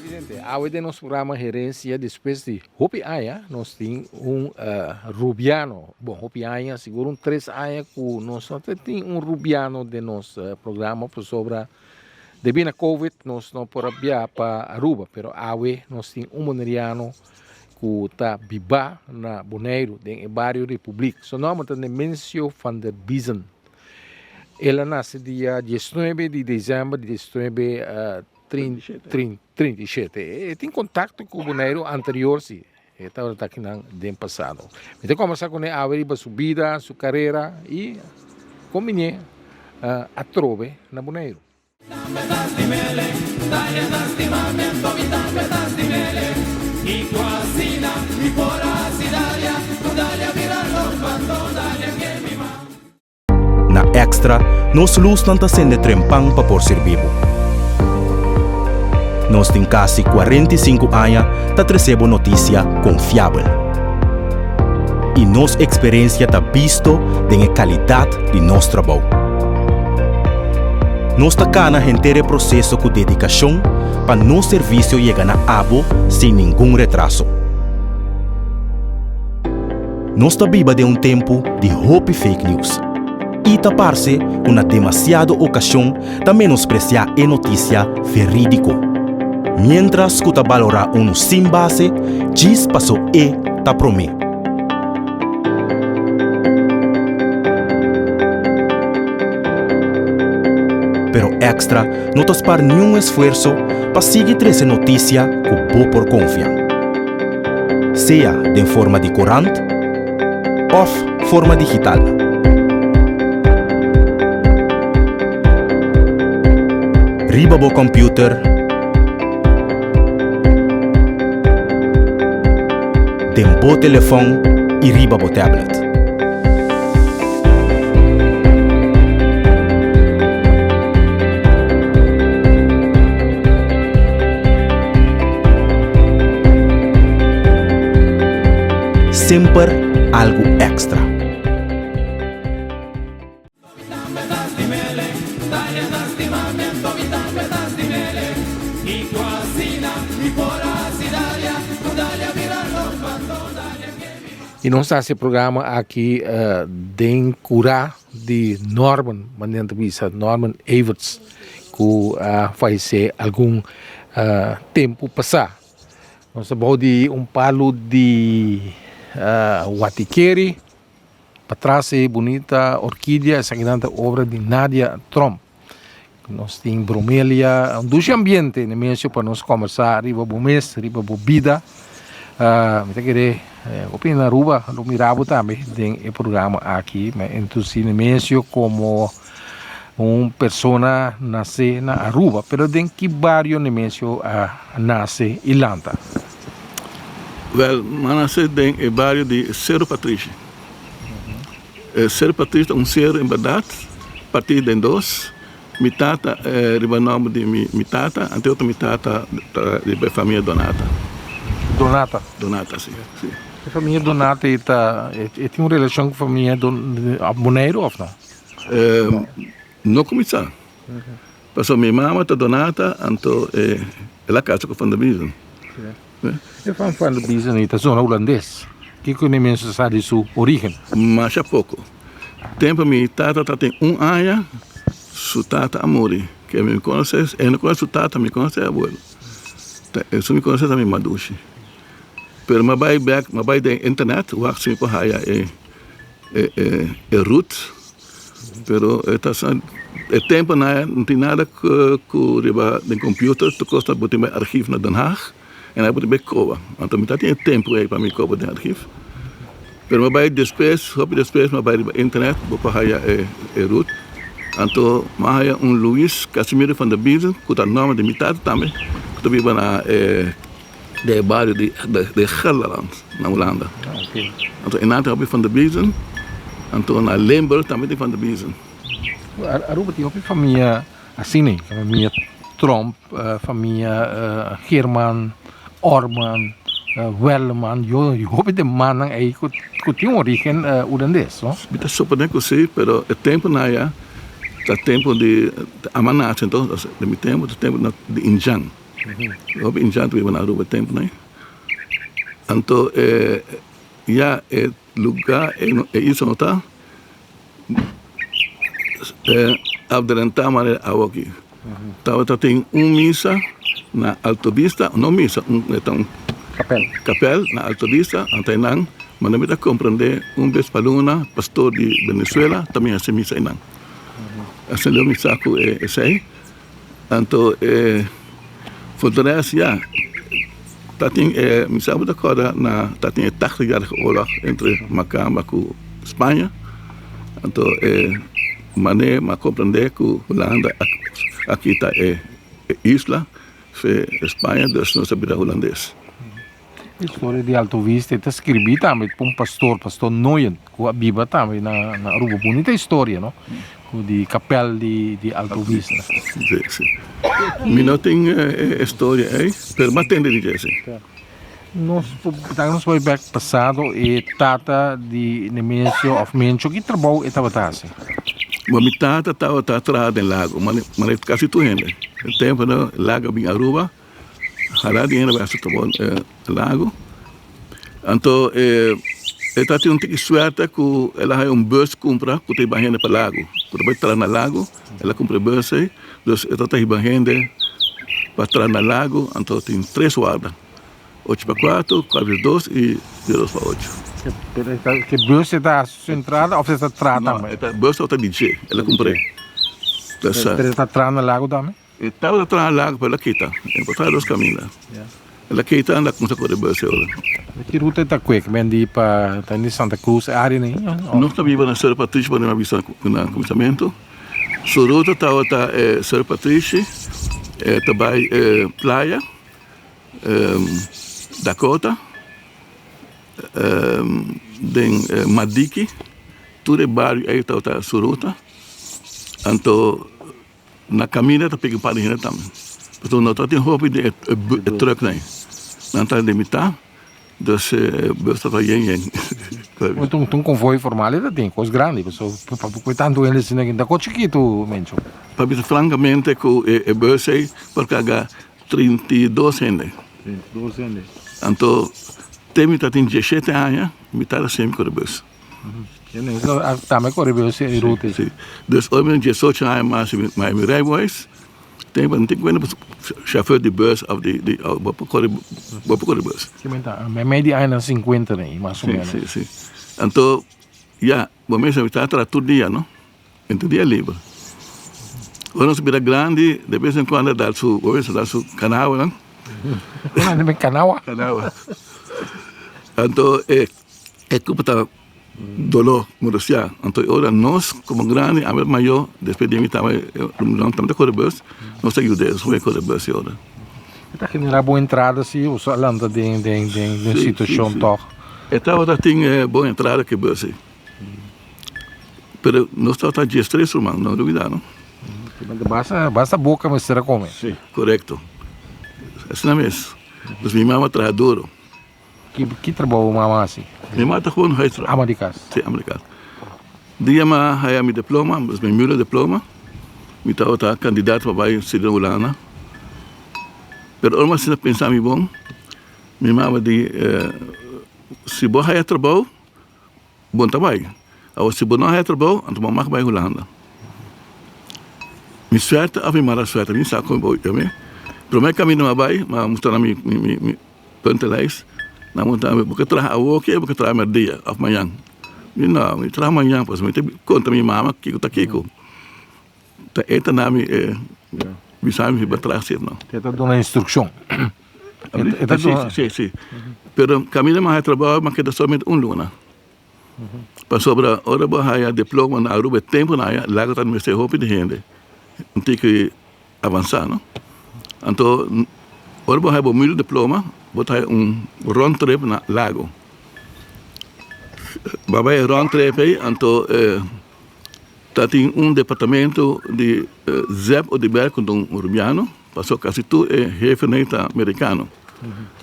Presidente, awe den nos programa Herencia despues di hopi aña nos tin un rubiano, bon hopi aña, sigur un tres aña cu nos no ta tin un rubiano den nos programa pasobra debi na covid nos no por a bia pa Aruba, pero awe nos tin un boneriano cu ta biba na Boneiru den e bario Republiek. Su nomber ta Nemencio van der Biezen. El a nace dia diesnuebe di december di diesnuebe 37. E tin contacto cu Boneiru anterior si. E tabata akinan den pasado. Mi ta combersa cune awe riba su bida, su carera y con bini atrobe na Boneiru. Na Extra, nos lusnan ta sende trempan pa por sirbi bo. Nos tin kasi 45 aña ta trese bo notisia konfiabel. I nos eksperensia ta bisto den e kalidat di nos trabou. Nos ta kana henter e proseso ku dedikashon pa nos servisio yega na abo sin ningun retraso. Nos ta biba den un tempu di hopi fake news i ta parse ku na demasiado okashon ta menospresiá e notisia verídiko, miéntras ku ta balorá unu sin base djis paso e ta promé. Pero Extra no ta spar niun esfuerso pa sigui trese notisia ku bo por konfia. Sea den forma di korant òf forma digital. Riba bo kòmpiuter, den bo telefòn i riba bo tablet. Semper algu èkstra. Y nos ta haci e programa aki den cura di Norman, manera nan ta bisa Norman Everts cu a fayece algun tempo pasa. Nos ta bou di un palo di watikeri, patras e bunita orkidia, esakinan ta obra di Nadia Tromp. Nos tin bromelia, un dushi ambiente na medio pa nos combersa riba bo mes, riba bo bida. Mi ta kere hopi na Aruba lo mira bo tambe den e programa aki. Mi a introduci Nemesio como un persona nace na Aruba, pero den ki bario Nemesio a nace y lanta? Wel, mi a nace den e bario di Cerro Patrishi. E Seru Patricio ta un seru en berdad partí den dos. Mi tata riba nomber di mi tata, anto e otro mi tata ta riba e famia Donata. Donata? Donata, si, si. E famia Donata e ta e tin un relashon ku famia Boneiru òf no? No kuminsá. Pasobra mi mama ta Donata, anto el a kasa ku Van der Biesen. E Van Van der Biesen ei ta zona hulandes. Kiko ne mensen sa di su origen? Masha poko. Tempo mi tata ta tin un aña, su tata a muri. Ke mi konosé, e no konosé su tata, mi konosé e abuelo. Esun mi konosé ta mi madushi. Pero mi a bai bek, mi a bai den internet wak si mi por haya e e root. Pero e ta sa. E tempo na no tin nada ku riba den computer, tur kos ta bo tin bai archief na Den Haag en ai bo tin bai koba. Anto mi ta tin e tempo ei pa mi koba den archief. Pero mi a bai despues, hopi despues mi a bai riba internet bo por haya e route. Anto mi a haya un Luis Casimiro van der Biesen ku ta nòmber di mi tata tambe ku ta biba na e den e bario di de Gelderland na Hulanda. Anto e nan tin hopi van der Biesen, anto na Limburg tambe tin van der Biesen. Aruba tin hopi famia asina, famia Tromp, famia Geerman, Orman, Welleman, hopi den mannan ei ku tin un origen hulandes, no? Mi ta supone ku si, pero e temponan aya ta tempo di ama nace, enton den mi tempo ta tempo di indjan. Hopi indjan ta biba na Aruba e temponan ei. Anto e ya e luga e isla no ta. Adelantá manera awoki. Tabata tin un misa na Alto Vista, no misa, un ta un kapel, kapel na Alto Vista, anto einan manda mi ta komprendé un bes pa luna pastor di Venezuela ta bin hasi misa einan. Asina lo mi sa ku esei. Anto e for de rest ya, ta tin e, mi sa bo ta kòrda na ta tin e tachtigjarige oorlog entre Makamba ku Spaña, anto e manera mi a komprendé ku Hulanda a kita e isla fe Spaña, dus nos a bira hulandes. E storia di Alto Vista e ta scribi tambe pa un pastor, pastor Noyen, cu a biba tambe na Aruba. Bunita historia, no? Cu di kapel di Alto Vista. Si, si. Mi no tin e storia ey, pero mi a tende di dje, si. Nos ta nos bay bek pasado, e tata di Nemesio of Mencho, ki trabou e tabata haci? Bo mi tata tabata traha den lago, mane casi tur hende. E tempo no lago a bin Aruba. Hala di hende bai hasi trabou lago. Anto e ta tin un tiki suerte ku el a haña un bus kumpra ku ta hiba hende pa lago. Ku ta bai traha na lago, el a kumpra e bus ei. Dus e ta hiba hende pa traha na lago, anto tin tres warda, ocho pa kuater, kuater pa dos i dos pa ocho. Pero e bus e ta hasi su entrada òf e ta traha tambe? No, e bus tabata di dje, el a kumpr'é. Pero e ta traha na lago tambe? E tabata traha lago pero el a kita. E por traha dos kaminda. El a kita anda kumsa kore bus e ora. Ki ruta e ta kue? Ki ben di pa ta di Santa Cruz e area nei? Nos ta biba na Cerro Patricio pa mi a bisa na kuminsamentu. Su ruta tabata e Cerro Patricio e ta bai Playa, Dakota, den Madiki. Tur e bario ei tabata su ruta. Anto. Na kaminda ta pega un par di hende tambe. Pasobra no ta tin hopi den e trucknan ei. Nan ta limitá, dus e bus ta yen yen. Un un konvoi formal e ta tin, kos grandi, pasobra pa ku tantu hende asina ta kos chikitu, Mencho. Pa bisa frankamente ku e bus ei por karga 32 hende. 32 hende. Anto te mi ta tin diesshete aña mi ta semper ku e bus. Tambe kore beu si e ruta. Si. Dus ora mi tin diesocho aña mas mi mi rijbewijs, tin no tin kuenta chauffeur di bus of di di bo por kore bo por kore bus. Si mi ta mei di añanan sinkuenta nei mas o menos. Si si si. Anto ya bo mester mi ta traha tur dia no. Mi tin dia liber. Ora nos bira grandi de bes en cuando dal su bo mester dal su kanawanan. Kanawa? Kanawa. Anto e. E cupa ta doló molestiá. Anto e ora nos como grandi, ami mayó, despues di mi tambe, nan tambe ta kore bus, nos ta yud'é, nos por kore bus e ora. E ta generá bon entrada si boso a lanta den den den situashon tòg? E tabata tin bon entrada ku e bus ei. Pero nos tabata diestres ruman, no lubidá no. Basta basta boka mester a kome. Si, korekto. Asina mes. Dus mi mama traha duro. Ki trabou bo mama hasi? Mi mama ta gewoon huisvrouw. Ama di kas. Si, ama di kas. Dia mi a haya mi diploma, dus mi mulo diploma, mi tabata kandidato pa bai studia na Hulanda. Pero ora mi a sinta pensa mi bon, mi mama di, si bo haya trabou, Bo no ta bai. Awor si bo no haya trabou, anto bo mag bai Hulanda. Mi suerte of mi mala suerte, mi no sa kon bo yam'é. Promé kaminda mi a bai, mi a mustra nan mi mi puntenlijst. Nan a puntra mi, bo ke traha awoki of bo ke traha merdia of mañan? Mi no, mi traha mañan pasobra mi ta konta mi mama kiko ta kiko. Ta e ta na mi e bisa mi riba tras sir no. E ta duna instrukshon. E ta duna. Si, si. Pero kaminda mi a haya trabou mi a keda solamente un luna. Pasobra ora bo a haya diploma na Aruba e tempu nan haya laga ta mester hopi di hende. Un tiki avansa no. Anto ora bo haya bo middle diploma bo ta haya un rond trip na Lago. Bo a bai e rond trip ei anto Ta tin un departamento di Zep Oduber ku ta un rubiano, paso kasi tur e hefenan ta merikano.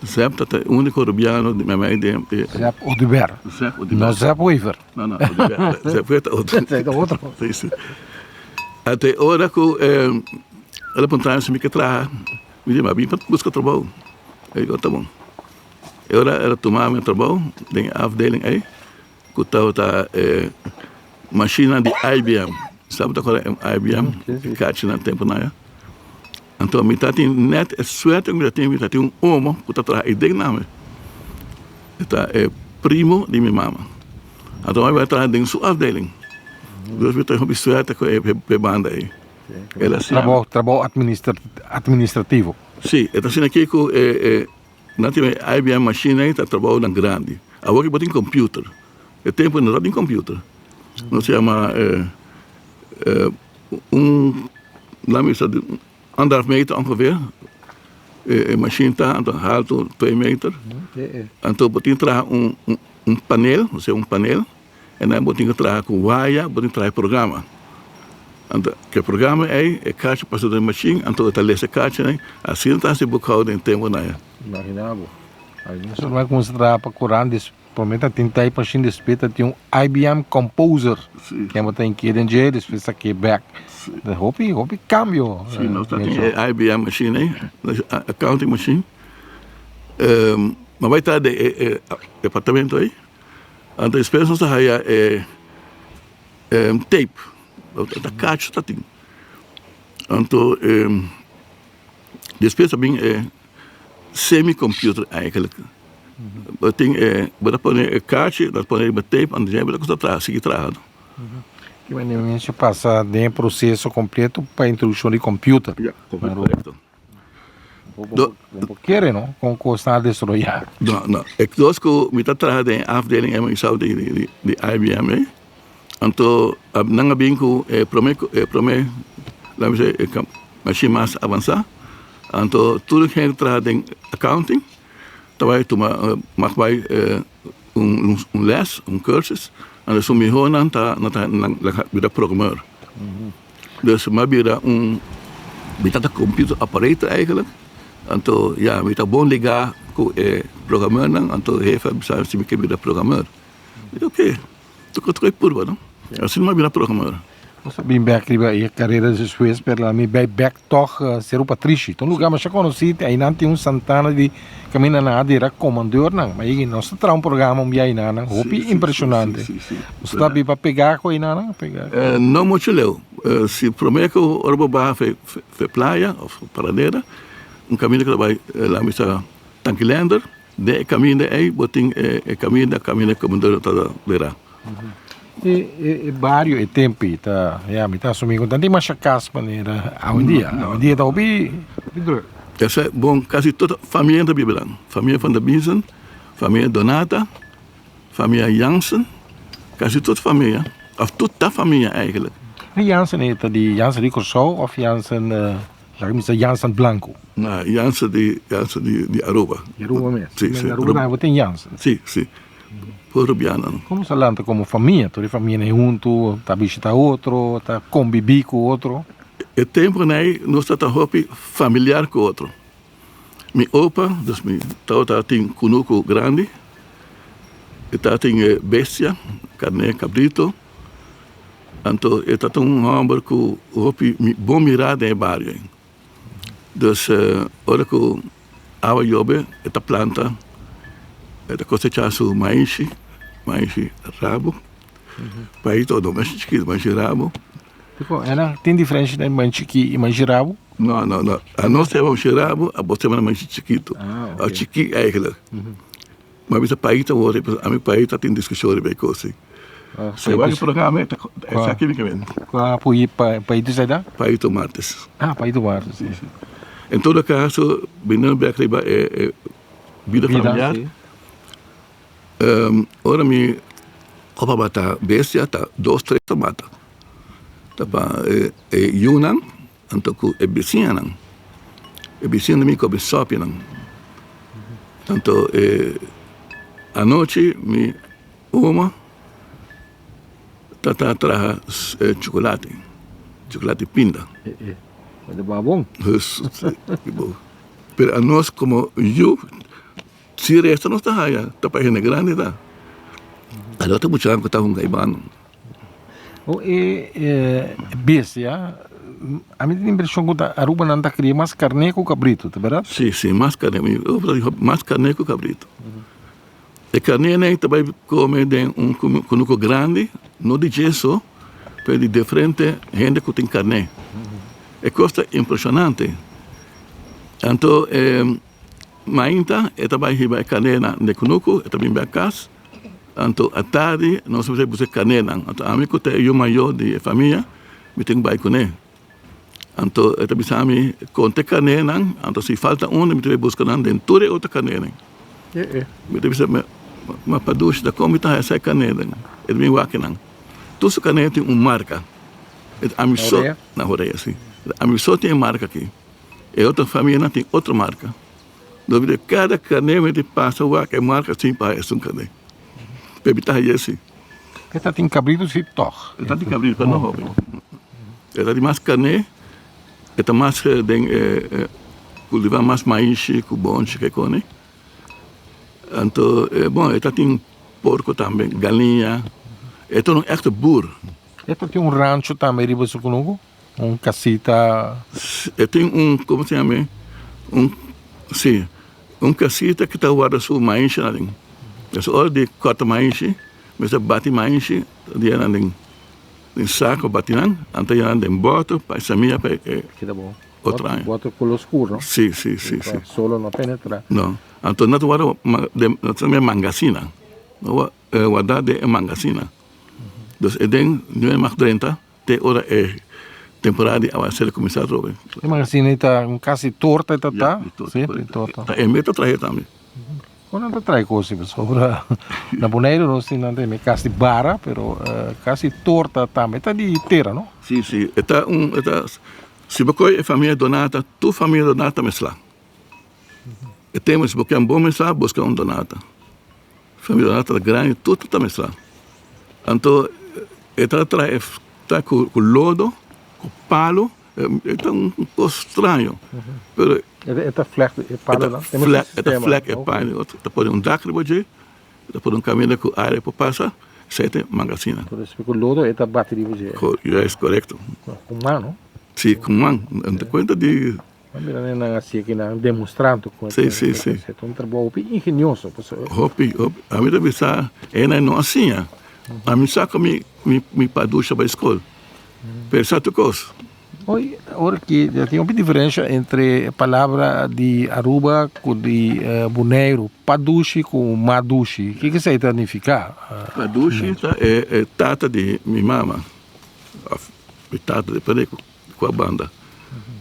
Zep ta e uniko rubiano di mei den e. Zep Oduber, Zep Oduber. No Zep Wever. No, no, Oduber. Zep Wever ta otro. Ta otro. Si, si. Anto e ora ku el a puntra mi si mi ke traha, mi di mi a bin pa buska trabou. E di ta bon. E ora el a tuma mi trabou den e afdeling ei. Ku tabata e mashina di IBM. Sa bo ta kòrda IBM? E kachinan tempunan ya. Anto mi ta tin nèt e suerte ku mi ta tin, mi ta tin un omo ku ta traha ei den name. E ta e primo di mi mama. Anto mi bai traha den su afdeling. Dus mi ta hopi suerte ku e banda ei. El a siña mi. Trabou administrativo. Si, e ta asina aki ku e. Nan tin e IBM machine ei ta trabounan grandi. Awor ki bo tin computer. E tempu no tabatin computer. Nos yama un laat mi bisa anderhalf meter ongeveer e machine ta anto haltu twee meter. Anto bo tin traha un un panel, osea un panel en dan bo tin ku traha ku waya bo tin traha e programa. Anto ke programa ei e kachi pasa den machine anto e ta lesa e kachinan asina ta hasi boekhouding den temponan ya. Imagina bo. Nos a kuminsá traha pa Koran des promé ta tin type machine despues ta tin un IBM Composer ken bo ta inkia den dje despues ta ke bek. Hopi hopi kambio. Si nos ta tin e IBM machine ei accounting machine ma bai ta den e departamento ei anto despues nos ta haya e tape ta kacho ta tin anto despues ta bin e semi computer eigenlijk bo tin e bo ta pone e kachi bo ta pone riba tape anto bo ta kusa traha sigui traha. Ki manera mester pasa den e proseso kompleto pa introdukshon di computer? Ya korekto. Bo por kere no kon kos ta desaroyá. No no e kos ku mi ta traha den e afdeling ei mi sa di IBM ei anto nan a bin ku e prome e prome laat mi sey e mashin mas avansá anto tur hende traha den accounting ta bai tuma mag bai un les un cursus anto su mihonan ta nan ta bira programeur. Dus mi a bira un, mi ta ta computer operator eigenlijk, anto ya mi ta bon ligá ku e programeurnan, anto e hefe a bisa si mi ke bira programeur. Mi di oke, toko toko e purba no, asina mi a bira programeur. Nos a bin bek riba e karera despues, pero mi bai bek tòg Seru Patrishi, ta un lugá masha konosí, einan tin un santana di Caminda nan a dera comandeurnan, ma yegi nos ta traha un programa un bia einanan hopi impresionante. Nos ta biba pega cu einanan? Pega. No mucho leu. Si prome cu ora bo baha fe fe playa of Paradera, un caminda cu ta bay la misa Tanki Leander, den e caminda ey bo tin e caminda caminda comandeur ta dera. E bario e tempo ey ta, ya mi ta asumi cu ta tin masha cas manera awendia. Awendia ta hopi druk. Esei bon kasi tur famia ta biba nan. Famia van der Biesen, famia Donata, famia Jansen, kasi tur famia of tur ta famia eigenlijk. E Jansen ei ta di Jansen di Kòrsou of Jansen laga mi bisa Jansen Blanco? No, Jansen di Jansen di di Aruba. Di Aruba mes. Si, si. Na Aruba tambe bo tin Jansen? Si, si. Puro Rubianonan. Komo sa lanta komo famia? Tur e famianan huntu ta bishita otro, ta kombibí ku otro? E tempunan ei nos tabata hopi familiar ku otro. Mi opa, dus mi tabata tin kunuku grandi, e tabatin e bestia, karné, kabrito. Anto e tabata un hòmber ku hopi bon mirá den e bario ei. Dus ora ku awa yobe e ta planta, e ta kosechá su maishi, maishi rabo, paito no maishi chikitu, maishi rabo. Dikon ena tin diferensha den maishi chikí i maishi rabo? No, no, no. Anos ta yama maishi rabo, abos ta yama maishi chikitu. Of chikí eigenlijk. Ma bisa paito awor, ami paito a tin diskushon riba e kos ei. Si wak e programa e ta esaki mi ke wen. Kua Paito esei ta? Paito Martes. Ah, Paito Martes. Si, si. En todo kaso, biniendo bek riba e bida familiar, ora mi opa mata bestia ta dos tres ta mata. Ta pa e yunan anto ku e bisiñanan. E bisiñanan mi kobe sòpinan. Anto e anochi mi Oma ta ta traha chocolate, chocolate pinda. E ta bon. Pero anos como yu, si resto nos ta haya, ta pa hende grandi ta. Alo ta muchanan ku ta hunga e banda. O e bestia, ami tin impresion ku ta Aruba nan ta kria mas karné ku kabritu, ta bèrdat? Si, si, mas karné, mas karné ku kabritu. E karnénan ta bai kome den un kunuku grandi, no di dje so, pero di diferente hende ku tin karné. E kos ta impreshonante. Anto e mainta e ta bai hiba e karnénan den kunuku, e ta bin bek kas. Anto atardi nos mester buska e karnénan. Anto ami ku ta e yu mayó di e famia, mi tin ku bai kuné. Anto e ta bisa mi, Konta e karnénan, anto si falta unu mi ta bai buska nan den tur e otro karnénan. Mi ta bisa, Ma padushi, ta kon mi ta haña e karnénan? E ta bin wak nan. Tur su karné tin un marka. Ami so, na horea, si. Ami so tin e marka aki. E otro famianan tin otro marka. Kada karné mi ta pasa wak e marka sin pa haña esun karné. Pero mi ta haña si. E ta tin kabritu si tòg? E ta tin kabritu pero no hopi. E ta tin mas karné, e ta mas den e kultivá mas maishi ku bonchi ke koni. Anto bon e ta tin porko tambe, galiña. E ta un èkte bur. E ta tin un rancho tambe riba su kunuku? Un kasita? E tin un, komo se yama e? Un, si, un kasita ku ta warda su maishi aden. Es ora di kòrta maishi, mester bati maishi, ta di nan den den sako bati nan, anto yena nan den bòter pa e samia pa e Keda bon. otro aña. Bòter kolor skur, no? Si, si, si, si. Pa solo no penetrá. No. Anto nan ta warda den, nan ta mangasina. Nan warda den e mangasina. Dus e den, no e mag drenta. Te ora e temporada di awasero kuminsá atrobe. E magazine ei ta un kasi torta e ta ta? Ya, di torta. Si, di torta. Ta e mes ta trahe tambe. Kon nan ta trahe kos si pasobra na Boneiru nos tin nan ta yama kasi bara pero kasi torta tambe ta di tera no? Si, si. E ta un e ta si bo kohe e famia Donata tur famia Donata mezcla. E tema si bo ke un bon mezcla buska un Donata. Famia Donata ta grandi tur ta mezcla. Anto e ta traha e ta ku lodo, ku palo, e ta un kos straño. Pero E ta vlek e palonan? E ta vlek e palo, ta pone un dak riba dje, ta pone un kaminda ku aire por pasa, esei ta e mangasina. Pero ku lodo e ta bati riba dje? Juist, korekto. Ku man no? Si, ku man. Nan ta kuenta di. Nan mira ne nan hasi aki nan demostrando ku Sí, sí, sí. Ta un trabou hopi ingenioso. Hopi, hopi. Ami ta bisa e nan no a siña. Ami sa ku mi mi padusha bai skol. Pero sa tur kos. Oi, ora ki ya tin hopi diferensha entre palabra di Aruba ku di Boneiru. Padushi ku madushi. Kiko esei ta nifiká? Padushi ta e tata di mi mama òf mi tata depende Kua banda?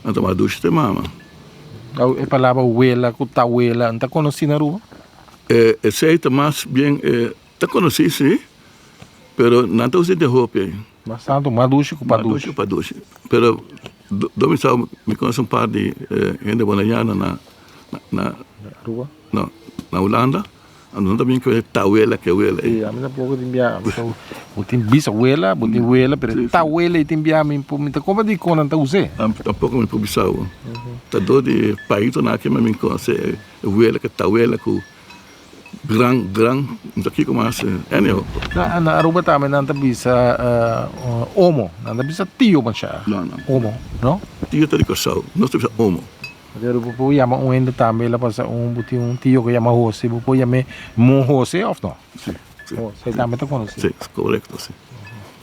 Nan ta madushi te mama. Au e palabra wela ku tawela no ta konosí na Aruba? E esei ta mas bien e ta konosí si, pero nan ta usa den hopi ei. Mas tantu madushi ku padushi. Madushi ku padushi. Pero do mi sa mi konosé un par di hende bonaiano na na Aruba? No, na Hulanda. Anto nan ta bin ku e tawela ke wela ei. Sí, ami tampoco tin bia. Bo tin bisawela, bo tin wela, pero e tawela ei tin bia mi mi ta kompa di kon nan ta us'é. Ami tampoco mi por bisa bo. Ta dor di e paitonan aki mi konosé e wela ku tawela ku gran gran no sa kiko mas anyhow. Na na Aruba tambe nan ta bisa omo, nan ta bisa tio masha. No, no. Omo, no? Tio ta di Kòrsou, nos ta bisa omo. Pero bo por yama un hende tambe el a pasa un bo tin un tio ku yama Jose bo por yam'é Mon Jose òf no? Si, si. Oh, esei tambe ta konosí. Si, korekto, si.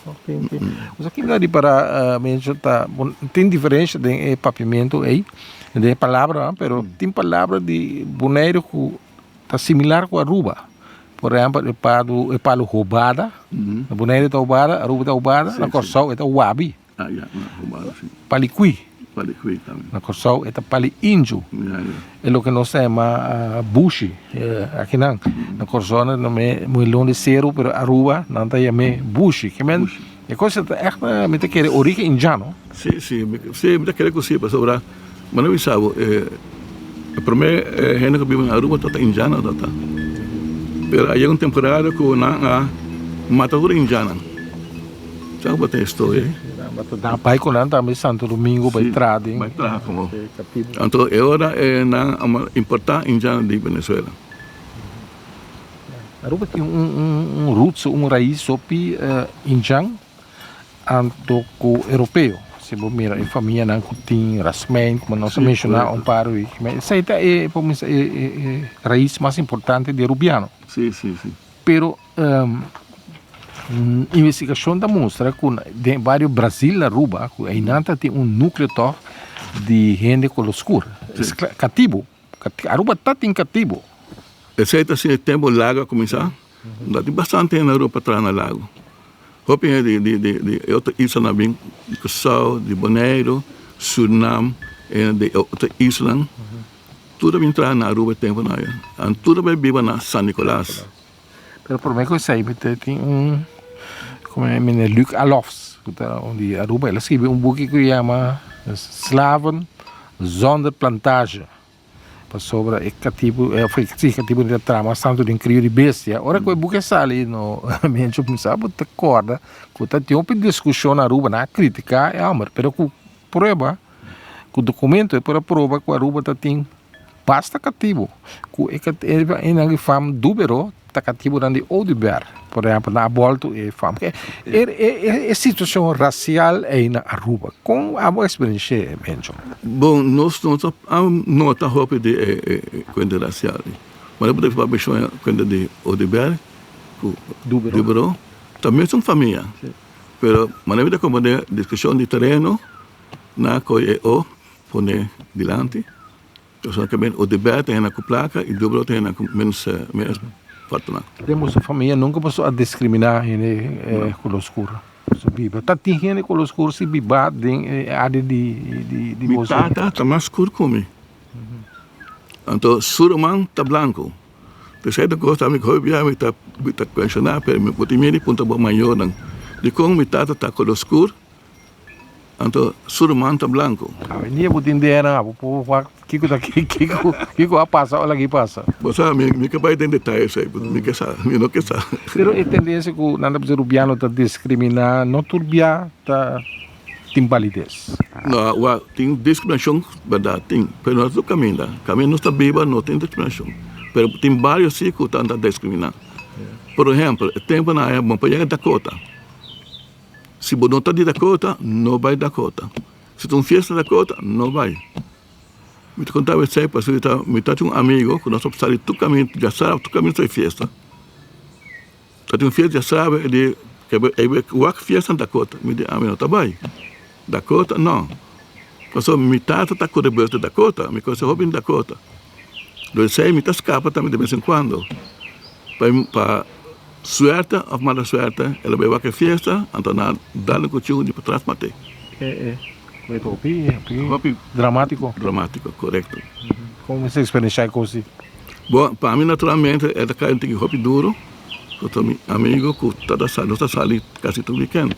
Ok, ok. Osea ki mi ta ripará Mencho ta bon tin diferensha den e papiamentu ei, den e palabranan, pero tin palabra di Boneiru ku ta similar ku Aruba. Por ehèmpel e palu e palu hobada, na Boneiru ta hobada, Aruba ta hobada, na Kòrsou e ta wabi. Palikui, na Kòrsou e ta pali inju. E loke nos ta yama bushi akinan. Na Kòrsou nan ta yam'é muelon di seru, pero Aruba nan ta yam'é bushi. Ke men e kos ta ègt mi ta kere origen indiano. Si, si, mi ta kere ku si pasobra Bo no bisa bo e prome hende ku biba na Aruba tabata indiano tabata. Pero a yega un temporada ku nan a mata tur e indianonan. Sa ku bo ta e historia ei? Nan a bai ku nan tambe Santo Domingo bai traha den. Bai traha komo. Anto e ora nan a importa indiano di Venezuela. Aruba tin un roots, un rais hopi indian. Anto ku europeo. Si bo mira e famianan ku tin Rasmijn, komo nos a menshoná un par wiki, ma esei ta e por mester e rais mas importante di Rubiano. Sí, sí, sí. Pero investigashon ta mustra ku den bario Brasil Aruba ku einan ta tin un núkleo tòg di hende koló skur, katibu. Aruba ta tin katibu. Esei ta asina e tempu lago a kuminsá. Ta tin bastante hende na Aruba pa traha na lago. Hopi hende di di di e otro islanan a bin, di Kòrsou, di Boneiru, Surinam, e di e otro islanan. Tur a bin traha na Aruba e tempunan ei. An tur a bai biba na San Nicolas. Pero promé ku esei mi ta tin un komo meneer Luc Alofs ku ta un di Aruba. El a skibi un buki ku yama Slaven zonder plantage. Pasobra e katibu e si katibu ta traha mas tantu den krio di bestia. Ora ku e buki a sali no mi a kuminsá bo ta kòrda ku ta tin hopi diskushon na Aruba. Nan a kritiká e hòmber pero ku prueba ku dokumento e por a proba ku Aruba ta tin basta katibu ku e nan di fam Dubero ta katibunan di Oduber por ehèmpel nan a bòltu e fam e situashon rasial ei na Aruba kon abo a eksperensh'é Mencho? Bon nos no ta nota hopi di e kuenta rasial ei ma bo ta papia shon kuenta di Oduber ku Dubero ta mesun famia pero manera mi ta komprende diskushon di tereno nan a kohe e o pone dilanti. Persona ke ben Oduber ta henda ku plaka i Dubro ta henda ku menos menos fortuna. Den boso famia nunka boso a diskriminá hende koló skur? Boso biba ta tin hende koló skur si biba den e área di di Mi boso? tata ta mas skur ku mi. Anto su ruman ta blanku. P'esei ta kos ta mi hopi bia mi ta mi ta kuestioná pero mi por tin miedu di puntra bo mayornan dikon mi tata ta koló skur. Anto su ruman ta blanco. Awendia bo tin DNA, bo por wak kiko ta kiko kiko a pasa o laki pasa. Bo sa mi mi ke bai den detaye esei, mi ke sa, mi no ke sa. Pero e tendensia ku nan ta bisa rubiano ta diskriminá no tur bia ta tin balides. No, wak tin diskriminashon bèrdat tin, pero no tur kaminda. Kaminda nos ta biba no tin diskriminashon, pero tin bario si ku ta diskriminá. Por ehèmpel e tempunan aya bo por yega Dakota. Si bo no ta di Dakota, no bai Dakota. Si ta un fiesta Dakota, no bai. Mi ta konta bo esei pasobra mi ta tin un amigo ku nos a sali tur kaminda djasabra, tur kaminda ta e fiesta. Ta tin un fiesta djasabra e di e wak fiesta na Dakota. Mi di ami no ta bai. Dakota no. Pasobra mi tata ta kore bus di Dakota, mi konose hopi di Dakota. Lo esei mi ta skapa tambe de bes en kuando pa. Suerte of mala suerte el a bai wak e fiesta anto nan a dal un cuchiu di patras mate. E e hopi hopi dramatico. Dramatico, corecto. Como mester experiencia e cos di? Bon, pa mi naturalmente e ta cay un tiki hopi duro, pasobra mi amigo cu ta ta sali, nos ta sali casi tur weekend.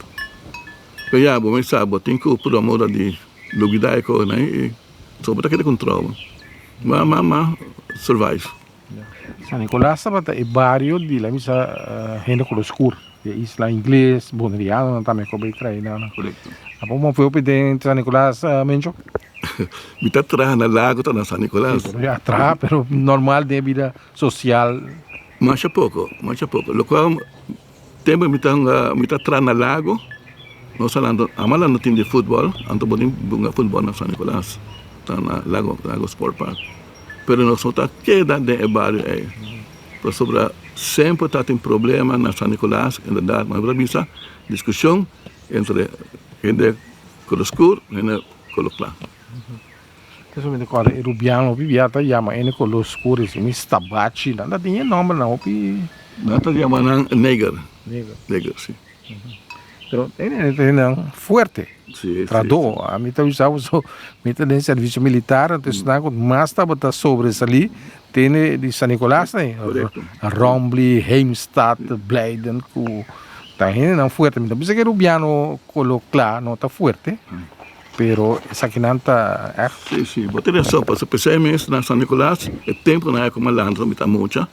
Pero ya, bo mes sa, bo tin cu puru amor di lubida e cosnan y so bo ta keda cu un trauma. Ma, ma, ma survive. San Nicolas tabata e bario di la misa hende color scur, di e isla ingles, bonerianonan tambe cu a bay trae nan. Correcto. Apo bo fue hopi den San Nicolas, Mencho? Mi ta traha na lago ta na San Nicolas. Si, pero ya traha, pero normal den e bida social. Masha poco, masha poco. Locual tempo mi ta hunga, mi ta traha na lago, nos a lanta, amo a lanta team di futbol, anto bo tin hunga futbol na San Nicolas, ta na lago, lago Sport Park. Pero nos no ta keda den e bario ei, pasobra semper ta tin problema na San Nicolas, inderdat, mi por a bisa diskushon entre hende kolo skur i hende kolo kla. Eso mi ta kòrda e rubiano hopi bia ta yama hende kolo skur esei mi stabachi, nan ta tin e nòmbernan hopi. Nan ta yama nan neger. Neger. Neger, si. Pero e nan fuerte. Si, Trahadó. Ami ta bisa bo so, mi ta den servicio militar, anto esnan ku mas tabata sobresalí tene di San Nicolas nei. Korekto. Rombley, Heemstad, Blijden ku ta hendenan fuerte. Mi ta bisa ku e rubiano kolo kla no ta fuerte, pero esakinan ta ègt. Si, si, bo tin rason, pasobra p'esei mes na San Nicolas e tempunan ei ku mi a lanta mi ta mucha,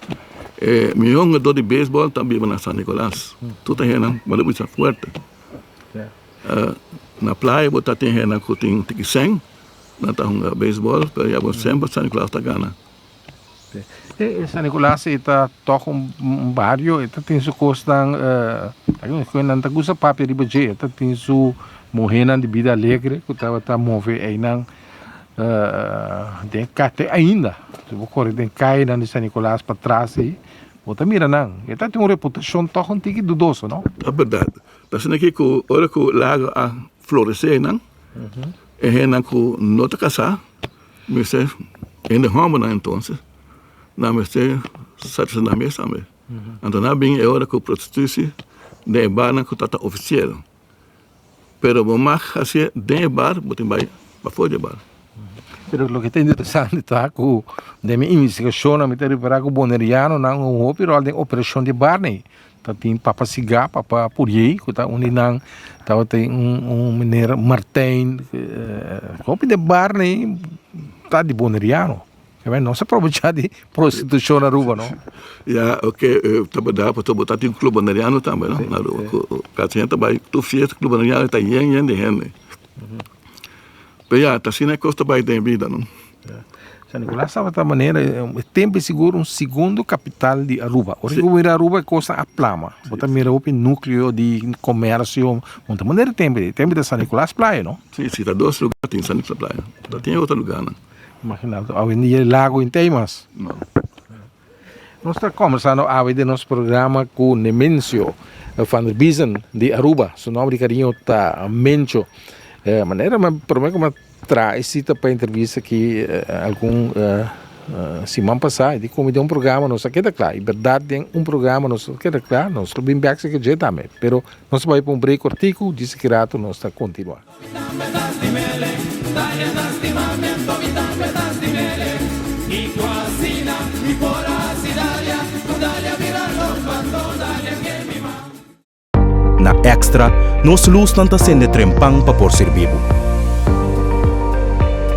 e mihó hungadó di beisbòl ta biba na San Nicolas. Tur ta hendenan, bo ta bisa fuerte. Na playa bo ta tin hende ku tin tiki sèn, nan ta hunga beisbòl, pero ya bo semper San Nicolas ta gana. E San Nicolas e ta tòg un bario, e ta tin su kosnan, nan ta gusta papia riba dje, e ta tin su muhénan di bida alegre ku tabata move einan den te ainda. Si bo kore den kayanan di San Nicolas patras ei, bo ta mira nan. E ta tin un reputashon tòg un tiki dudoso, no? Ta bèrdat. Ta asina aki ku ora ku lago a floresé nan, e hendenan ku no ta kasá mester, hende hòmbernan entonces, nan mester satisfasé nan mes tambe. Anto nan a bin e ora ku prostitusi den e barnan ku tabata ofisiel. Pero bo mag hasié den e bar, bo tin bai pafó di e bar. Pero loke ta interesante ta ku den mi investigashonnan mi ta ripará ku bonerianonan un hopi ròl den operashon di bar nei. Ta tin papa Sigá, papa Puriey ku ta un di nan, tabatin un meneer Martijn, hopi den bar nei ta di boneriano. Nos a probechá di prostitushon na Aruba, no? Ya, oke, ta berdad, pasobra bo ta tin club boneriano tambe, no, na Aruba. Kasi hende ta bai tur fiesta club boneriano ta yen yen di hende. Pero ya, ta asina e kos ta bai den bida, no? San Nicolas tabata manera e tempo e sigur un segundo capital di Aruba. Ora ku bo mira Aruba e kosnan a plama. Bo ta mira hopi nucleo di comercio. Bo ta manera e tempo ei. E tempo ta San Nicolas Playa, no? Si, si, ta dos lugar tin San Nicolas Playa. No tin otro lugarnan. Imagina, awendia e lago intei mas. No. Nos ta kombersando awe den nos programa ku Nemencio van der Biezen di Aruba. Su nomber di kariño ta Mencho. Manera mi prome ku mi a traha e sita pa entrevista aki algun siman pasá i di komo den un programa nos a keda kla. I bèrdat den un programa nos a keda kla, nos lo bin bèk seki dje tambe. Pero nos a bai pa un break kortiku, djis aki rato nos ta kontinuá. Na Extra nos lusnan ta sende trempan pa por sirbi bo.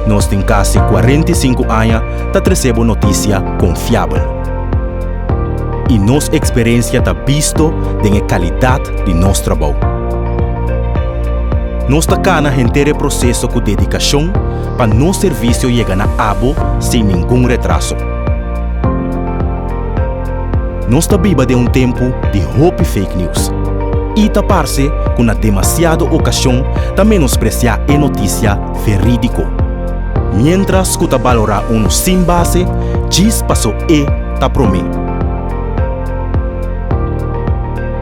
Nos tin kasi 45 aña ta trese bo notisia konfiabel. I nos eksperensia ta bisto den e kalidat di nos trabou. Nos ta kana henter e proseso ku dedikashon pa nos servisio yega na abo sin ningun retraso. Nos ta biba den un tempu di hopi fake news i ta parse ku na demasiado okashon ta menospresiá e notisia verídiko. Miéntras ku ta balorá unu sin base djis paso e ta promé.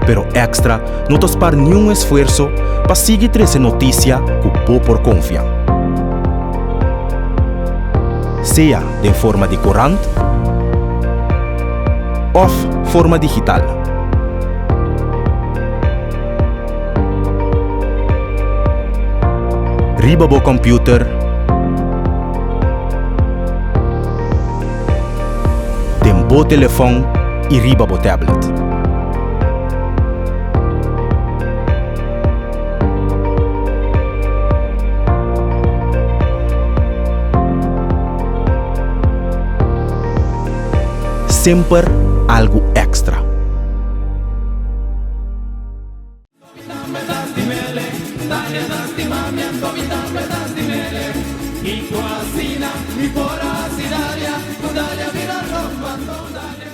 Pero Extra no ta spar niun esfuerso pa sigui trese notisia ku bo por konfia. Sea den forma di korant òf forma digital. Riba bo kòmpiuter, den bo telefòn i riba bo tablet. Semper algu èkstra.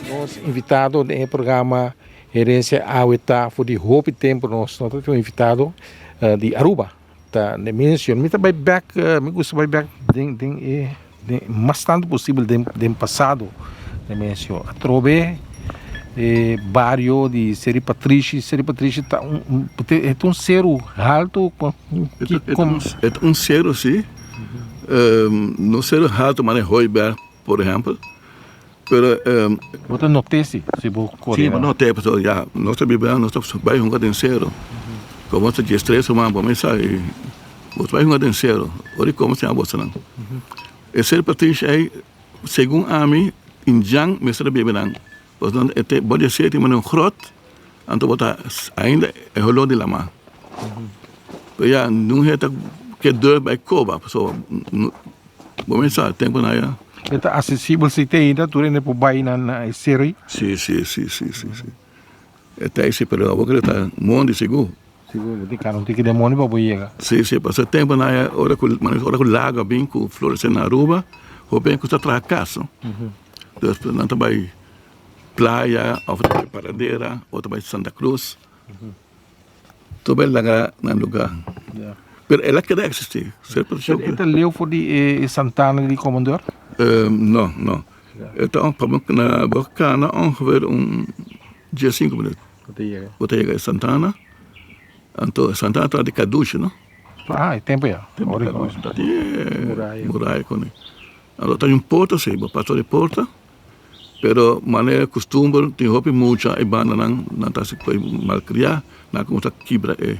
Nos invitado den e programa Herencia Awe ta for di hopi tempo nos no ta tin un invitado di Aruba ta Nemencio. Mi ta bai bek mi gusta bai bek den den e den mas tanto posibel den den pasado Nemencio. Atrobe e bario di Seri Patrishi, Seri Patrishi ta un e ta un seru halto E ta un seru si, no seru halto manera Hooiberg por ehempel. Pero Bo ta not'é si, si bo kore. Si, bo not'é pasobra ya nos ta biba nos ta bai hunga den sero. Komo nos ta diestres ruman bo mesa i bo ta bai hunga den sero. Ora i komo siña bosonan. E ser Patricia ei segun ami indjan mester a biba nan. Pasobra e te bo di esei tin manera un grot anto bo ta ainda e holó di lama. Pero ya nun hende ta ke durf bai koba pasobra bo mester sa tempu nan ya. E ta asesibel si te ainda tur hende por bai na e sero ei? Si si si si si si e ta esi pero abo kere ta mondi sigur. Sigur bo tin kara un tiki den mondi pa bo yega. Si si pasobra tempu nan ya ora ku ora ku lago a bin ku florese na Aruba hopi hende ku ta traha kas no. Despues nan ta bai playa of ta bai Paradera of ta bai Santa Cruz. Tur bai laga nan lugar. Pero el a keda existi. E ta leu for di e Santana di Komandor? No, no. E ta na bo kana ongeveer un diesinku minuut. Bo ta yega e Santana. Anto Santana ta di Kadushi no? Ah, e tempo ya. Tempo di Kadushi. Ta tin e muraya kune. Anto ta un porta si, bo pasa di porta, pero manera costumber tin hopi mucha e bandanan nan ta hasi koe malcriá, nan a cuminsa kibra e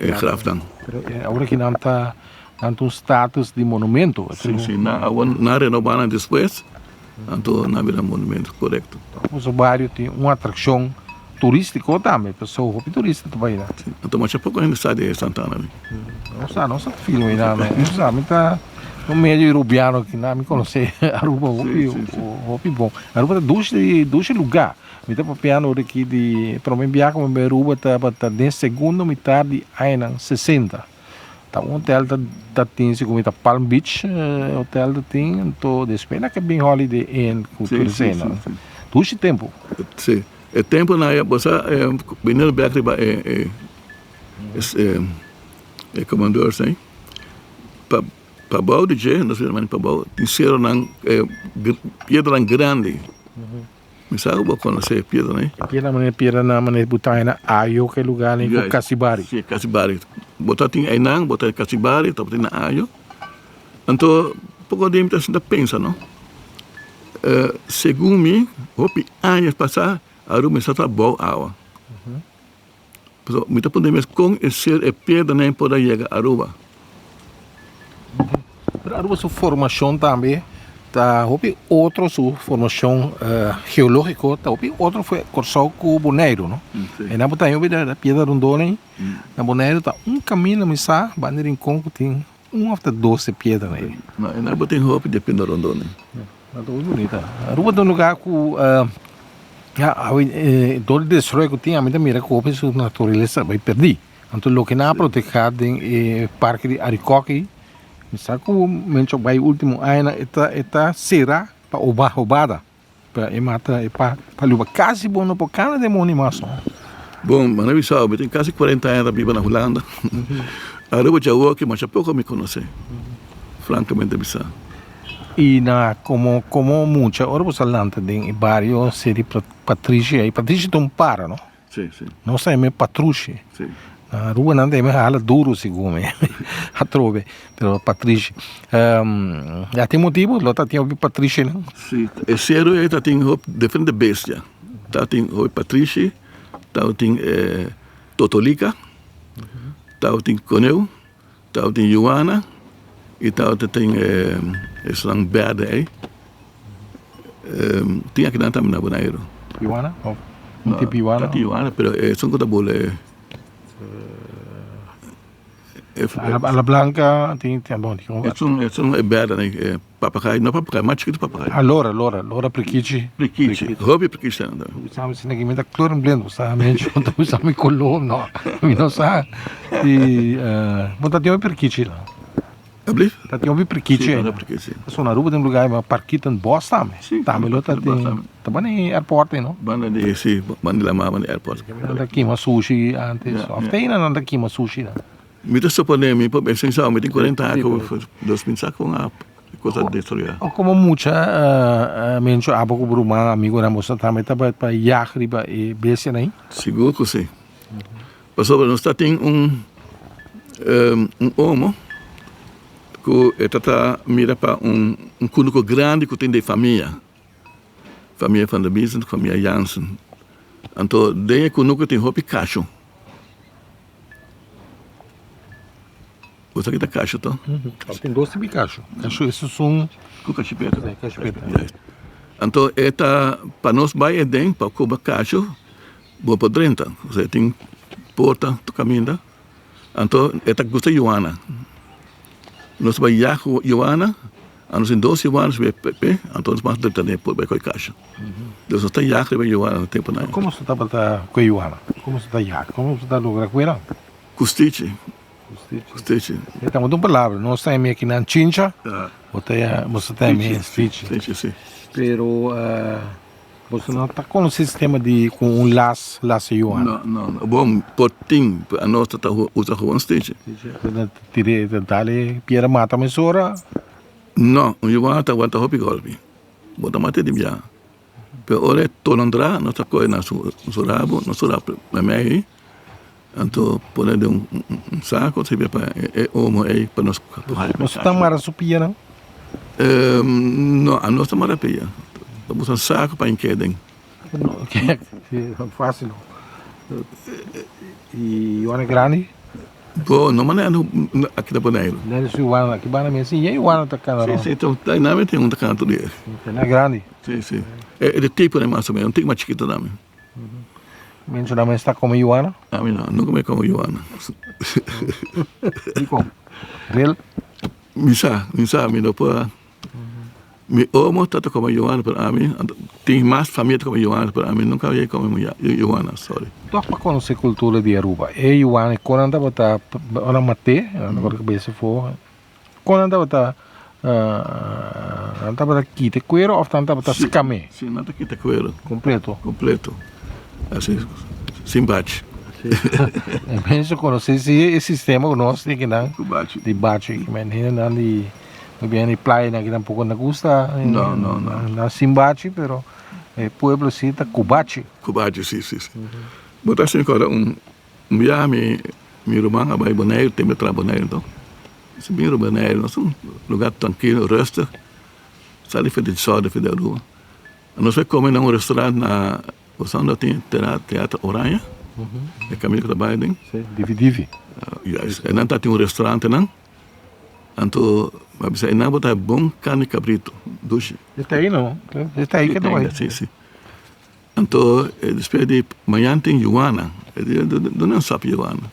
e grafnan. Pero awor aki nan ta nan ta un status di monumento. Si, si, nan awor nan a renobá nan despues, anto nan a bira monumento, corecto. Boso bario tin un atraccion Turístiko tambe, pasobra hopi turista ta bai nan. Anto masha poko hende sa di e Santana li. No sa, no sa filme nan me. No sa, mi ta un medio Arubiano aki nan, mi konosé Aruba hopi, hopi bon. Aruba ta dushi, dushi lugá. Mi ta papiando ora aki di promé biaha ku mi bai Aruba tabata den segundo mitar di añanan sesenta. Ta un hotel ta ta tin si ku mi ta Palm Beach hotel ta tin, anto despues nan ke bin Holiday Inn ku tur esei nan. Dushi tempu. Sí. E tempunan ei bo sa bini bek riba e e komandors ei pa pabou di dje nos yama pabou tin seronan piedranan grandi mi sa ku bo konosé e piedranan ei. Piedra manera piedranan manera bo ta haña na Ayo ke lugar ei ku Kasibari. Si Kasibari bo ta tin einan bo ta Kasibari ta tin na Ayo anto poko di mi ta sinta pensa no. Segun mi, hopi añas pasá Aruba mester ta bou awa. Pasobra mi ta puntra mi mes kon e ser e piedranan por a yega Aruba. Pero Aruba su formashon tambe ta hopi otro su formashon geológiko ta hopi otro for Kòrsou ku Boneiru no. Einan bo ta haña hopi piedra rondó ei. Na Boneiru ta un kaminda mi sa banda di Rincon ku tin Un of ta 12 piedra na ei. No, e Aruba tin hopi di piedra rondó ni. No, ta hopi bunita. Aruba ta un lugar ku ya awe dor di desaroyo ku tin ami ta mira ku hopi su naturalesa a bai perdí. Anto loke nan a protehá den e parke di Arikok ei, mi sa ku mencho bai ultimo añanan e ta e ta será pa oba hobada. Pa e mata e pa paluba kasi bo no por kana den moni mas no. Bon, manda bisa bo, mi tin kasi cuarenta aña ta biba na Hulanda. Aruba djawoki masha poko mi konosé, frankamente bisa. I na komo komo mucha ora bo sa lanta den e bario Seri Patrishi ei, Patrishi ta un para no? Sí, sí. Nos ta yam'é Patrushi. Sí. Na Aruba nan ta yam'é hala duru segun mi atrobe, pero Patrishi. Ya tin motibu lo ta tin hopi Patrishinan? Sí, e seru ei ta tin hopi diferente bestia. Ta tin hopi Patrishi, ta tin Totolika, ta tin koneu, ta tin yuana i ta tin esnan berde ei. Tin akinan tambe na Boneiru. Yuana? Of un tipo yuana? No, ta yuana, pero esun ku ta bula e. Ala blanca tin tin bon. Esun esun e berde e papagai, no papagai, mas chikitu papagai. Ah lora lora, lora prikichi. Prikichi, hopi prikichi ta nan. Bo sa mi mi ta kleurenblind, bo sa mi ta usa mi kolor no, mi no sa si bo ta tin hopi prikichi la. Ablief? Ta tin hopi prikichi ei. Sí, Pasobra na Aruba tin un lugar yama Parkiten Bos tambe. Sí, Tambe lo ta tin, ta banda di airport ei no? Banda di, sí, banda di lamar, banda di airport. Nan ta kima sushi antes, of te ainda nan ta kima sushi nan? Mi ta supone, mi por pensa esei, mi tin cuarenta aña ku dos mil sa kon a kos a destruya. O komo mucha mencho abo ku bo ruman, amigunan boso tambe ta bai pa yag riba e bestianan ei? Sigur ku sí. Pasobra nos ta tin un un omo. Ku e ta ta mira pa un un kunuku grandi ku tin den famia, famia Van der Biesen ku famia Jansen. Anto den e kunuku tin hopi kashu. Bo sa ki ta kashu to? Tin dos tipo di kashu. Kashu esun un. Ku kashipeta. Kashipeta. Anto e ta pa nos bai aden pa koba kashu bo por drenta. Osea tin porta tur kaminda. Anto e ta gusta yuana. Nos bai yag yuana, a nos tin dos yuana nos bai p'e, anto nos mas drenta den por bai koe kasha. Dus nos ta yag riba yuana na temponan. Komo su tabata koe yuana? Komo su ta yag? Komo su ta logra koe nan? Ku stichi. Ku stichi. E tabata un palabra, nos ta hemi akinan chincha, bo ta boso ta hemi stichi. Stichi, si. Pero Boso no ta konosé sistema di ku un las las yuana? No, no, no. Bon, por tin, pero anos ta ta usa gewoon stichi. Ta tir'é, ta dal e piedra mata mesora? No, un yuana ta wanta hopi golpi. Bo ta mat'é di biaha. Pero ora e tolondrá, nos ta kohe na su su rabo, nos su rabo meimei, anto pone den un sako, sirbi pa e omo ei pa nos. Boso ta mara su pianan? No, anos ta mara pia. Ta buska un sako pa hink'é den. Fácil. I yuana grandi? Bo, no manera aki na Boneiru. Nel su yuana aki banda mes, si yuana ta kana rond. Si, si, ta nan tin un ta kana tur dia. Na grandi? Si, si. E di tipo mas o menos, un tiki mas chikito tambe. Menshona mes ta kome yuana? Ami no, nunka mi a kome yuana. Dikon? Rel? Mi sa, mi sa, mi no por. Mi omo ta ta kome yuana pero ami tin mas famia ta kome yuana pero ami nunka a kome yuana, sorry. Tòg pa konosé kultura di Aruba, e yuana i kon nan tabata ora mat'é, nan tabata kabesa afó, kon nan tabata nan tabata kita e kuero òf nan tabata skam'é? Si, nan ta kita e kuero. Kompleto? Kompleto, asi sin bachi. E mensen konosé si e sistema ku nos tin kinan Ku bachi. di bachi, men hendenan di Muy bien, y playa aquí tampoco na gusta. No, no, no. Na sin bachi, pero e pueblo sí ta cu bachi. Cu bachi, sí, sí, sí. Bo ta haci mi corda un un biaha mi mi ruman a bay Boneiru, tempo e traha Boneiru enton. Si bin riba Boneiru, nos un lugar trankilo, rustig, sali for di Sòrda, for di Aruba. Nos bai come na un restaurant na, bo sa unda tin Teatro Oranje? E caminda cu ta bay aden. Sí, Divi Divi. Juist, e nan ta tin un restaurant nan. Anto mi a bisa e nan bo ta bon carni cabrito dushi. E ta ei no, e ta ei ke ta bai. Si si. Anto despues di mañan tin yuana, e di duna un sap yuana.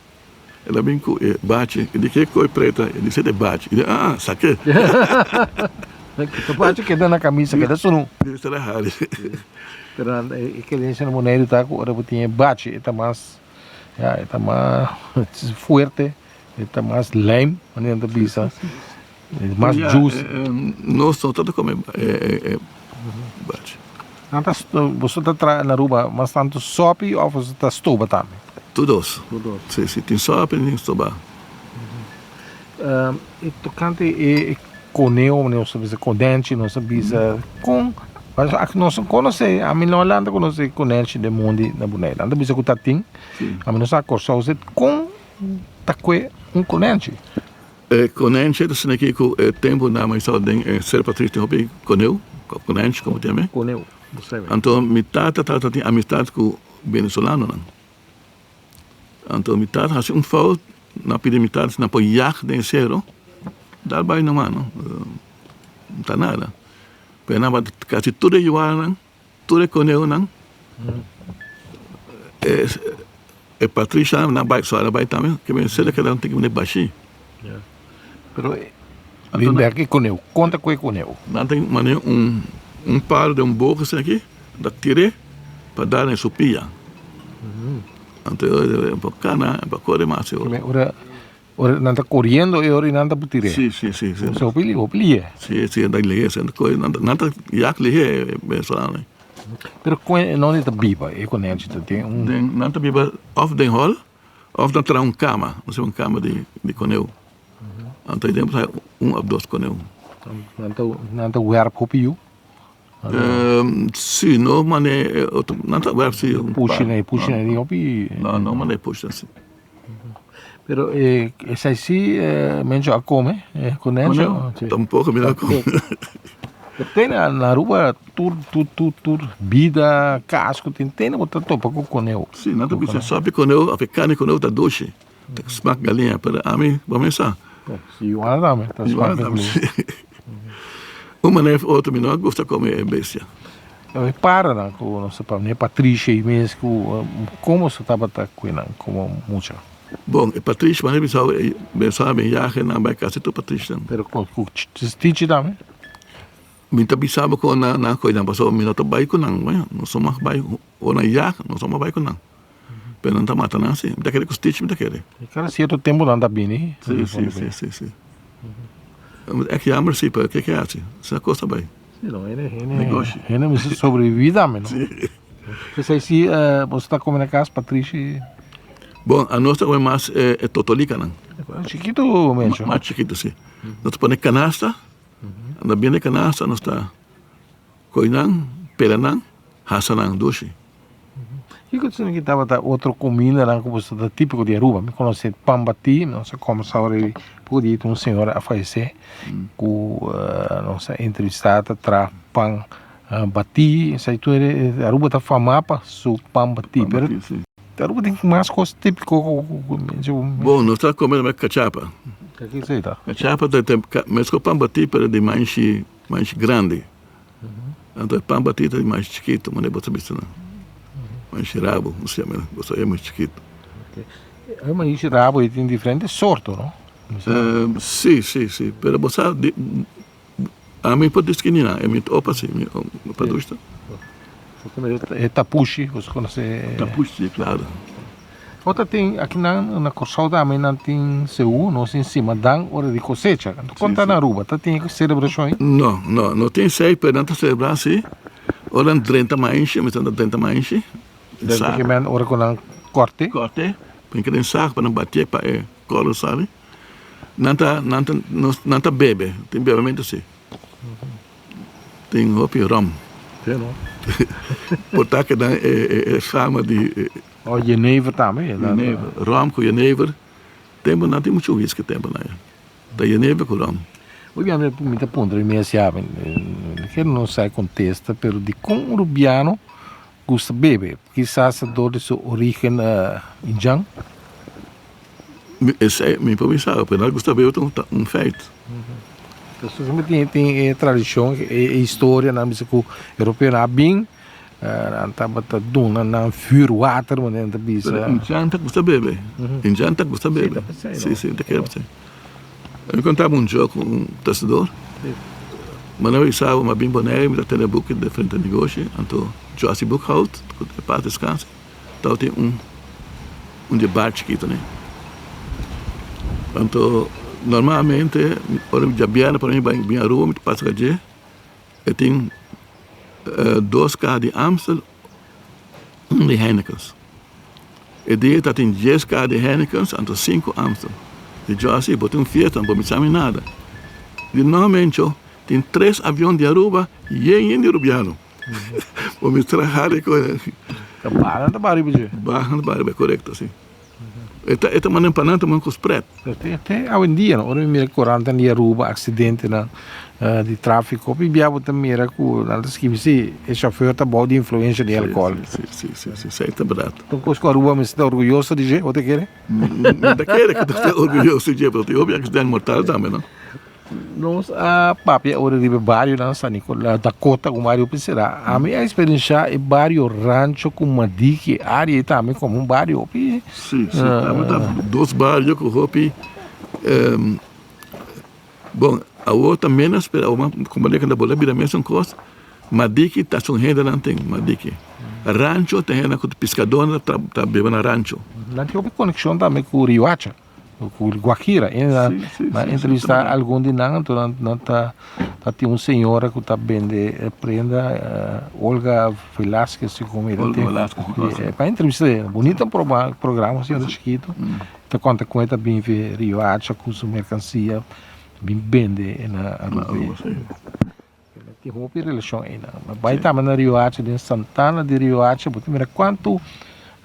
El a bin ku e bachi, e di ke koi preta, e di sete bachi, e di aa sake. E bachi keda na kamisa, keda sunu. Debe ser a hari. Pero e kerensia na Boneiru ta ku ora bo tin e bachi e ta mas, ya e ta mas fuerte. E ta mas lijm, manera nan ta bisa. E mas juicy. Nos no ta ta come e bachi. Nan ta, boso ta traha na Aruba mas tanto sopi of boso ta stoba tambe? Tur dos. Tur dos. Si, si, tin sopi tin stoba. E tocante e coneo, manera nos ta bisa, konenchi nos ta bisa, con, nos no conoce, ami no a lanta conoce konenchi den mondi na Boneiru. Nan ta bisa cu ta tin, ami no sa Corsou, con Ta kue un konenchi. E konenchi ta asina aki ku e tempu nan mi staba den e Ser Patricio tin hopi koneu, òf konenchi komo ta yam'é. Koneu, bo sabi. Anto mi tata tabata tin amistat ku venezolanonan. Anto mi tata hasi un fout, nan a pidi mi tata si nan por yag den e sero, dal bai numa no, no ta nada. Pero nan tabata kasi tur e yuananan. Tur e koneunan, e Patricia nan bai so a bai tambe, ke men sede keda un tiki mene bashí. Pero bin bek e koneu, konta ku e koneu. Nan tin mane un un palo den un boog asina aki, nan ta tir'é pa dal den su pia. Anto e por kana, e por kore mas. Ora Ora nan ta coriendo e ora nan ta por tir'é. Sí, sí, sí, sí. Hopi li, hopi lihe. Sí, sí, nan ta lihe, sí, nan ta, nan ta yak lihe venezolanonan. Pero con nonde ta biba e konenchi ta den un. Den, nan ta biba of den hol of nan traha un kama, nos un kama di di koneu. Anto den por traha un of dos koneu. Nan ta nan ta werp hopi yu? Sí, no mane otro, nan ta werp sí. Pushi nan, pushi nan di hopi. No, no mane pushi nan sí. Pero esei si Mencho a come konencho? Tampoco mi no a come. Te na Aruba tur tur tur tur bida kas ku tin te bo ta topa ku koneu. Si nan ta bisa sopi koneu of e karni koneu ta dushi ta smak galiña pero ami bo mes sa. Si yuana tambe ta smak galiña. Un manera of otro mi no a gusta come e bestia. E paranan ku nos ta papia, e Patricia i mes ku komo su tabata ku nan komo mucha? Bon, e Patricia manera mi sa mi sa mi yahe nan bai kasi tur Patricianan. Pero ku Stichi tambe? Mi ta bisa bo ku nan nan koe nan pasobra mi no ta bai ku nan, nos no mag bai ora nan yag nos no mag bai ku nan. Pero nan ta mata nan si, mi ta kere ku Stichi mi ta kere. Kada sierto tempu nan ta bini. Si si si si si. Ek jammer si pero ke ke hasi, asina kos ta bai. Si no, hende hende Negoshi. Hende mester sobreviví tambe no. Si. P'esei si boso ta kome na kas Patrishi. Bon, anos ta kome mas e totolikanan. Chikitu mencho. Mas chikitu si. Nos ta pone kanasta, na bien e kanasta nos ta koi nan, pela nan, hasa nan dushi. Kiko ta ki tabata otro kumindanan ku boso ta típiko di Aruba? Mi konosé pan batí, nos a kòmbersá ora di poko dia un señora a fayesé ku nos a entrevistá ta traha pan batí, esei tur Aruba ta famá pa su pan batí, pero Aruba tin mas kos típiko ku Bon, nos ta kome tambe kachapa. Kiko esei ta? Kachapa ta meskos pan batí pero di manshi manshi grandi. Anto e pan batí ta di mas chikitu, manera bo ta bisa nan. Manshi rabo, bo sa yama, bo sa yama chikitu. E manshi rabo ei tin diferente sorto, no? Si, si, si, pero bo sa di, ami por distinguí nan, e mi ta opa si, mi pa dushta. E tapushi, bo sa konosé? Tapushi, si, klaro. Ota tin akinan na Kòrsou tambe nan tin seú, nos tin simadan ora di kosecha. Kon ta na Aruba? Ta tin e selebrashon ei? No, no, no tin esei, pero nan ta selebrá si ora nan drenta mainshi, mi sa nan ta drenta mainshi. Drenta ke men ora ku nan kòrt'e? Kòrt'e, pon keda den sak pa nan batié pa e kòlor sali. Nan ta, nan ta, nan ta bebe, tin bebementu si. Tin hopi ròm. Sí, no? Por ta ke nan e fama di. Oh, jenever tambe. Jenever, rom ku jenever. Tempu nan tin muchu whisky tempu nan ya. Ta jenever ku rom. Muy bien, mi ta puntra mi mes ya, ke no sa e kontesta, pero dikon un rubiano gusta bebe? Kisas ta dor di su origen indjan? Esei mi por bisa, pero nan gusta bebe ta un feit. Pasobra mi tin e tradishon, e historia nan bisa ku europeonan a bin. Nan tabata duna nan vuurwater, manera nan ta bisa. Pero indjan ta gusta bebe. Indjan ta gusta bebe. Si, si, ta kere p'esei. Mi kontaba un joke ku un testador. Manera mi bisa bo, mi a bin Bonaire, mi ta tene buki diferente negoshi, anto Jossy Boekhout, ku ta pas deskanse, tabatin un un di e bar chikito ne. Anto normalmente ora mi djabièrnè pa mi bai bin Aruba mi ta pasa dje. E tin dos kaha di Amstel, un di Heinekens. E dia ta tin dies kaha di Heinekens anto sinku Amstel. Di Jossy, bo tin un fiesta, no por bisa mi nada. Di no mencho, tin tres avion di Aruba yen yen di Rubiano. Bo mi traha di koe. Ta baha nan ta baha riba dje. Baha nan ta baha riba, korekto si. E ta e ta manda empanan ta manda ku spread. Te te awendia no ora mi mira korantenan di Aruba aksidentenan di trafiko hopi bia bo ta mira ku nan ta skibi si e shofer ta bou di influensha di alkohol. Si si si si esei ta bèrdat. Ta un kos ku Aruba mester ta orguyoso di dje bo ta kere? Mi ta kere ku ta orguyoso di dje pero tin hopi aksidente mortal tambe no. Nos a papia ora riba e barionan San Nicolas, Dakota ku bario Pisera. Ami a experiencia e bario Rancho ku Madiki, e area ei tambe komo un bario hopi. Si, si, tambe ta dos bario ku hopi, bon awor ta menos pero awor komo leken ta bolbe bira mesun kos, Madiki ta su hendenan tin, Madiki. Rancho ta hendenan ku ta piskadónan ta biba na rancho. Nan tin hopi konekshon tambe ku Riohacha. Ku Guajira e na na entrevista algun di nan anto nan nan ta ta tin un señora ku ta bende prenda Olga Velasquez si komo Olga Velasquez pa entrevista bunita programa señora chikito ta konta kon e ta bin fi Riohacha ku su merkansia bin bende na Aruba. Tin hopi relashon einan. Bai tambe na Riohacha, den Santana di Riohacha, bo ta mira kuantu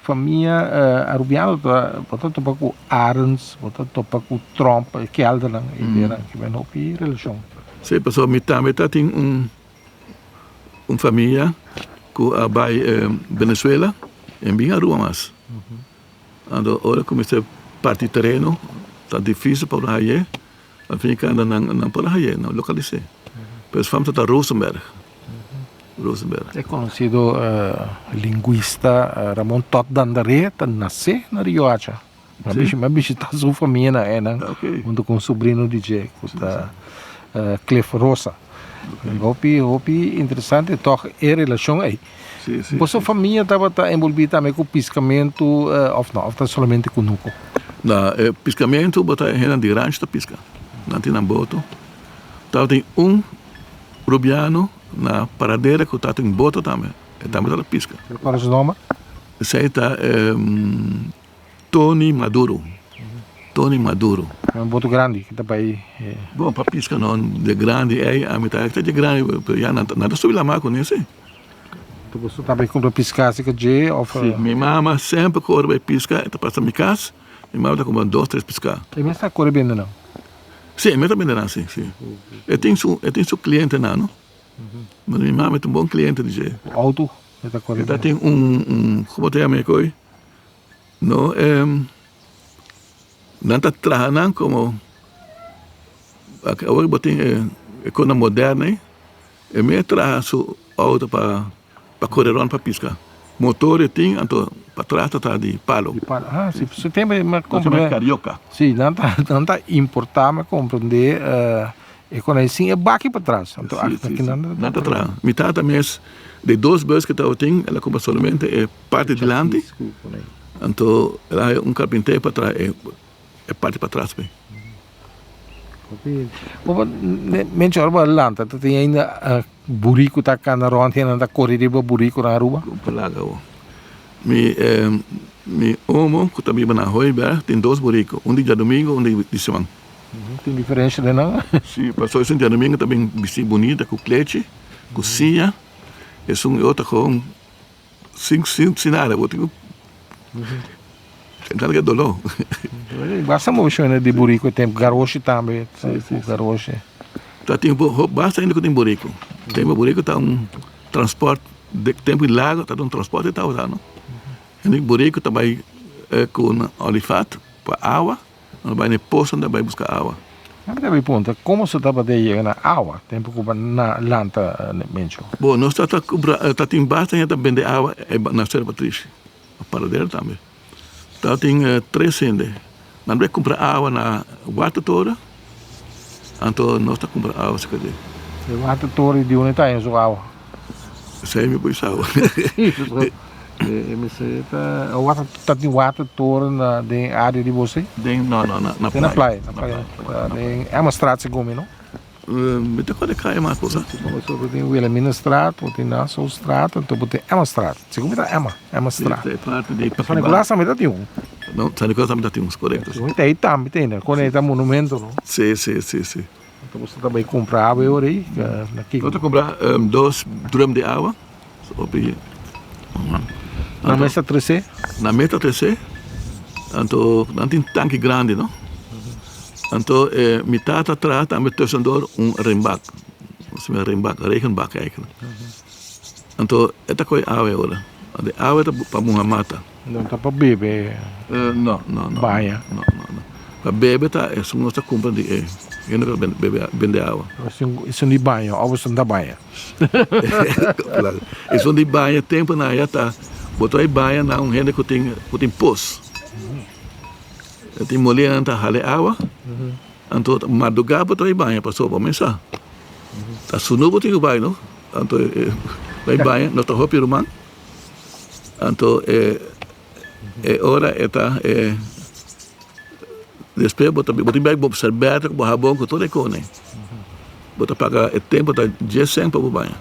Famia Arubiano ta bo ta topa ku Arends, bo ta topa ku Tromp, e keldernan e denan ki ben hopi relashon. Sí, pasobra mi tambe ta tin un un famia ku a bai Venezuela en bin Aruba mas. Anto ora ku mester parti tereno ta difisil pa haye, al fin y kanda nan nan por a haye, nan lokalis'é. Pero su famia ta Rosenberg. Rosenberg. E konosido linguista Ramon Todd Dandaré ta nasé na Riohacha. Mi a bishitá su famia na einan huntu ku un sobrino di dje ku ta Cliff Rosa. Hopi hopi interesante tòg e relashon ei. Boso famia tabata enbolbí tambe ku piskamentu òf no? Òf ta solamente kunuku? Na e piskamentu bo ta e hendenan di rancho ta piska. Nan tin nan boto. Tabatin un Rubiano na Paradera ku tabatin boto tambe. E tambe tabata piska. Kual su nomber? Esei ta Tony Maduro. Tony Maduro. Un boto grandi ku ta bai. Bon, pa piska no de grandi ei, ami ta ta dje grandi, pero ya nan ta subi lamá kuné si. Anto boso ta bai kumpra piska así ka dje òf? Si, mi mama semper ku ora bai piska e ta pasa mi kas, mi mama ta kumpra dos tres piska. E mes ta kore bende nan? Si, e mes ta bende nan, si, si. E tin su, e tin su clientenan, no? Mas mi mama ta un bon cliente di dje. Ku auto e ta kore E ta tin un, un, como ta yama e koe? No, e, nan ta traha nan como, awor bo tin e, e konan moderno ei, e mes traha su auto pa. Pa kore rond pa piska. Motor e tin, anto patras ta ta di palo. Di palo, ah si, su tempo mi a Nos chama carioca. Si, nan ta nan ta importa mi a comprende e con sin e baki patras, anto Si, si, si, nan ta traha. Mi tata mes di dos bus ke tabatin el a kumpra solamente e parti dilanti, anto el a haya un carpintero pa traha e parti patras p'e. Menchor bo a lanta ta tin ainda buriku ta kana rond hende ta kore riba buriku na Aruba? Palaga bo. Mi mi omo ku ta biba na Hooiberg tin dos buriku, un di djadumingu un di siman. Tin diferensha den nan? Si, pasobra esun djadumingu ta bin bisti bunita ku klechi, ku siña, esun e otro gewoon Sin sin sin nada bo tin ku tenta ke doló. Basta moveshon di buriku e tempu garoshi tambe ku garoshi. Ta tin basta hende ku tin buriku. Tempu buriku ta un transport de tempu di lago ta un transporte tabata no. Hende buriku ta bai ku un olifat pa awa. Nan bai na e pozo nan bai buska awa. Nan ta bai puntra como su tabata yega na awa tempo cu na lanta Mencho. Bo nos ta ta cubra ta tin basta hende ta bende awa na Cerro Patrishi na Paradera tambe ta tin tres hende nan bai cumpra awa na Watertoren anto nos ta cumpra awa cerca di. E Watertoren di unda ta haña su awa? Esei mi por sa. E mester ta water ta tin water toren na den area di boso ei? Den no no na na playa. Na playa na playa den Emmastraat segun mi no? Mi ta kore kaya mas cosa. Bo tin Wilhelminastraat bo tin Nassaustraat anto bo tin Emmastraat segun mi ta Emma Emmastraat. Si parti di San Nicolas tambe ta tin un. No San Nicolas tambe ta tin un korekto. Segun mi ta ei tambe tin kon ei ta monumento no? Si si si si. Anto boso ta bai kumpra awa e ora ei na kiko? Nos ta kumpra dos drum di awa. Nan mes ta trese? Nan mes ta trese, anto nan tin tanki grandi no, anto e mi tata traha tambe tussendoor un renbak, renbak, regenbak eigenlijk, anto e ta kohe awa e ora, e awa ta pa muha mata. No ta pa bebe? No, no, no. Baña? No, no, no. Pa bebe ta esun nos ta kumpra di e hende ku ta bebe bende awa. Esun di baño òf esun ta baña? Esun di baña tempunan aya ta bo ta bai baña na un hende ku tin ku tin pos. E tin molinan ta hala e awa, anto mardugá bo ta bai baña pasobra bo mesa ta sunu bo tin ku bai no. Anto bai baña no ta hopi ruman. Anto e e ora e ta e despues bo ta bo tin bai bo serbèta ku bo habon ku tur e kone. Bo ta paga e tempu ta dies sènt pa bo baña.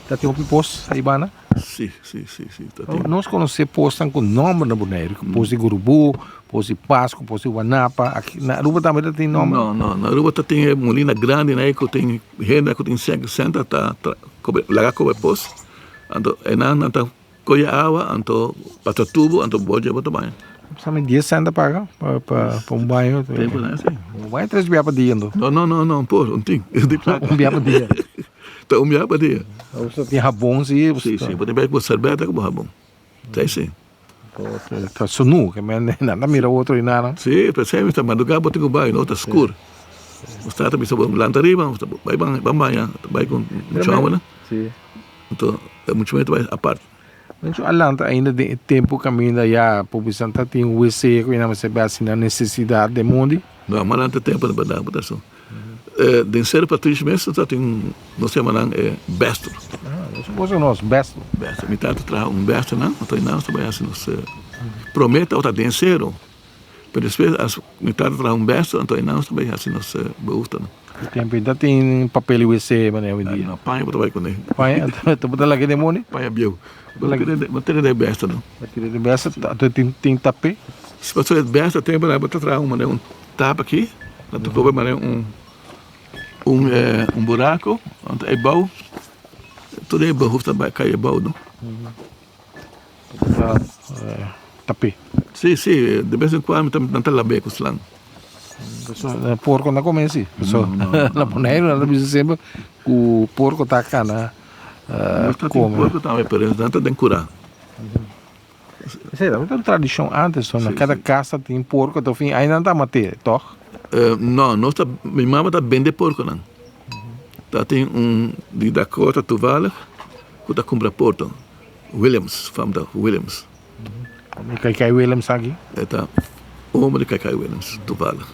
Ta tin hopi pos ei banda? Si, si, si, si ta tin. Nos konosé posnan ku nòmber na Boneiru, pos di Gurubú, pos di Pasku, pos di Wanapa. Aki na Aruba tambe ta tin nòmber? No, no, na Aruba ta tin e molina grandi nan ei ku tin hende ku tin sènt ta laga koba e pos. Anto e nan nan ta. Koye awa, anto pasa tubo, anto bo dje bo ta baña. Sa mi dies cent ta paga pa pa pa un baño. Tempo nan si. Un baño tres bia pa dia anto. No no no no por un tin di plaka. Un bia pa dia. Ta un bia pa dia. Bo tin habon si. Si si bo tin bai ku serbeta ku bo habon. Si si. Ta sunu ke men nan ta mira otro i nada. Si p'esei mi ta madruga bo tin ku bai no ta skur. Bo tata bisa bo lanta riba bai baña bai ku mucha homber. Si. Anto e mucha muhé ta bai apart. Menchu a lanta ainda den e tempu kaminda ya por bisa ta tin wc ku nan mester bai asina nesesidat den mondi. No, mas lanta tempu na berdad bo ta so. Den Cerro Patricio mes ta tin nos yama nan e bestro. Ah, nos boso nos bestro. Bestro. Mi tata traha un bestro nan, anto nan nos ta bai hasi nos prome tabata den Cerro. Pero despues as mi tata traha un besto anto einan nos ta bai hasi nos behoeftenan. E tempo ei ta tin papel i wc manera hoy dia. No, paña bo ta bai kuné. Paña ta bo ta laga den moni? Paña bieu. Bo tira den besto no. Bo tira den besto anto tin tapé? Si pasobra e besto tempo bo ta traha un manera un tapa aki nan ta koba manera un un buraco anto ei bou tur e behoefte ta bai kai ei bou no. Tapé. Sí, sí, de bes en cuando nan ta lab'é ku slang. Porko no ta kome así. Na Boneiru nan ta bisa semper ku porko ta kana kome. Porko tambe, pero nan ta den kurá. Esei ta un tradishon ántes, na kada kas ta tin porko, ta fin ai nan ta mat'é, tòg? No, nos ta, mi mama ta bende porkonan. Ta tin un di Dakota toevallig ku ta kumpra porko. Williams, fam ta Williams. Mi Kaikai Williams aki? E ta omo di Kaikai Williams, toevallig.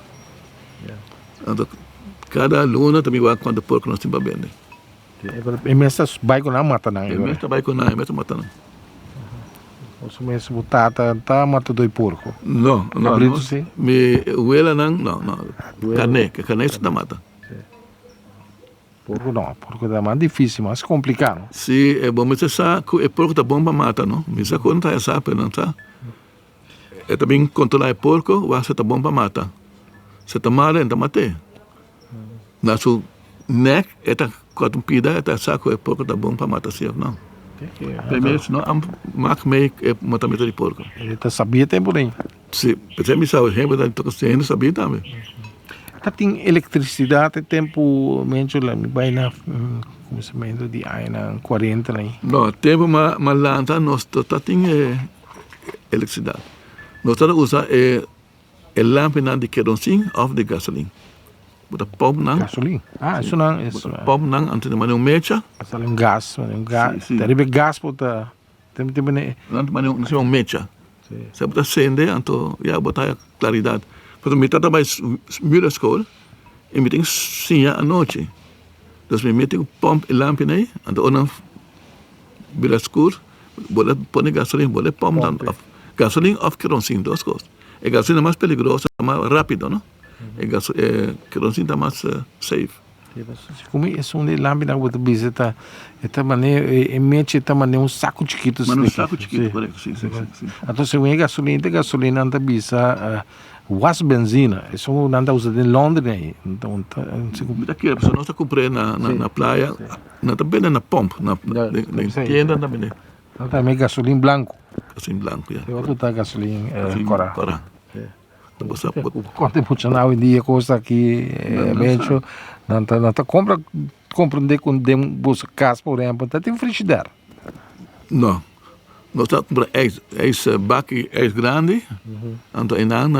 Anto kada luna ta mi wak kuantu porko nos tin pa bende. E mes ta bai ku nan mata nan? E mes ta bai ku nan, e mes ta mata nan. Boso mes bo tata ta matadó di porko? No, no. Kabritu si? Mi welanan, no, no. Karné, karné si ta mata. Porco no, porco ta mas dificil, mas complica no. Si, e bo mester sa cu e porco ta bon pa mata no, mi sa cu no ta sa pero nan sa. E ta bin controla e porco wak si ta bon pa mata, si ta malo e ta mate. Na su nek e ta corta un pida e ta sa cu e porco ta bon pa mata si of no. Primer si no a mak mey e matamento di porco. E ta sabia tempo den. Si, p'esei mi sa hende ta toca hende sabia tambe. Ta tin elektrisidat e tempu mencho la mi bai na kuminsamentu di añanan kuarenta na ei. No, tempu ma lanta nos no ta tin e elektrisidat. Nos ta usa e lampinan di kerosin òf di gasolin. Bo ta pòmp nan. Gasolin? Ah, esun nan. Bo ta pòmp nan anto ta manda un mecha. Ta sali un gas, un gas. Ta riba e gas bo ta. Nan ta manda un mecha. Si bo ta sende anto ya bo ta haya claridad. Pasobra mi tata bai middle school y mi tin siña anochi. Dus mi mete ku pump e lampi nei anto ora nan bira skur bo ta pone gasolin bo ta pump nan of gasolin of kerosin dos kos. E gasolin ta mas peligroso ta mas rapido no e kerosin ta mas safe. Como esun di lampinan ku bo ta bisa ta e ta manera e mecha ta manera un saku chikitu. Manera un saku chikitu korekto si si si. Anto segun e gasolina te gasolina nan ta bisa was benzina esun nan ta usa den Londres ei. Mi ta kere pasobra nos ta kumpr'é na na playa nan ta bende na pòmp na den tienda nan ta bende. Nan ta mete gasolin blanku. Gasolin blanku ya. E otro ta gasolin kòrá. Kòrá. Konta mucha nan awendia kos aki mecho nan ta nan ta kompra komprende ku den boso kas por ehempel ta tin frishider. No, nos ta kumpra ijs, ijs baki ijs grandi anto einan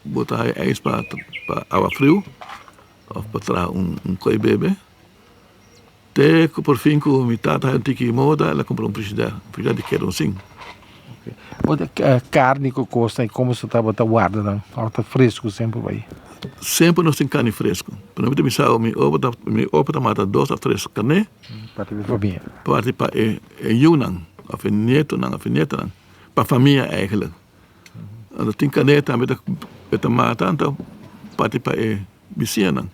bo ta haya ijs pa awa friu of pa traha un koi bebe te ku por fin ku mi tata haya un tiki moda el a kumpra un frishider, un frishider di kerosin. Karni ku kosnan komo su tabata warda nan òf ta fresku semper bai? Semper nos tin karni fresku, pero mi ta bisa bo mi opa ta mi opa ta mata dos òf tres karné Parti pa famia. Parti pa e yunan òf e nietonan òf e nietanan, pa famia eigentlik. Anto tin karné tambe e ta mata anto parti pa e bisiñanan.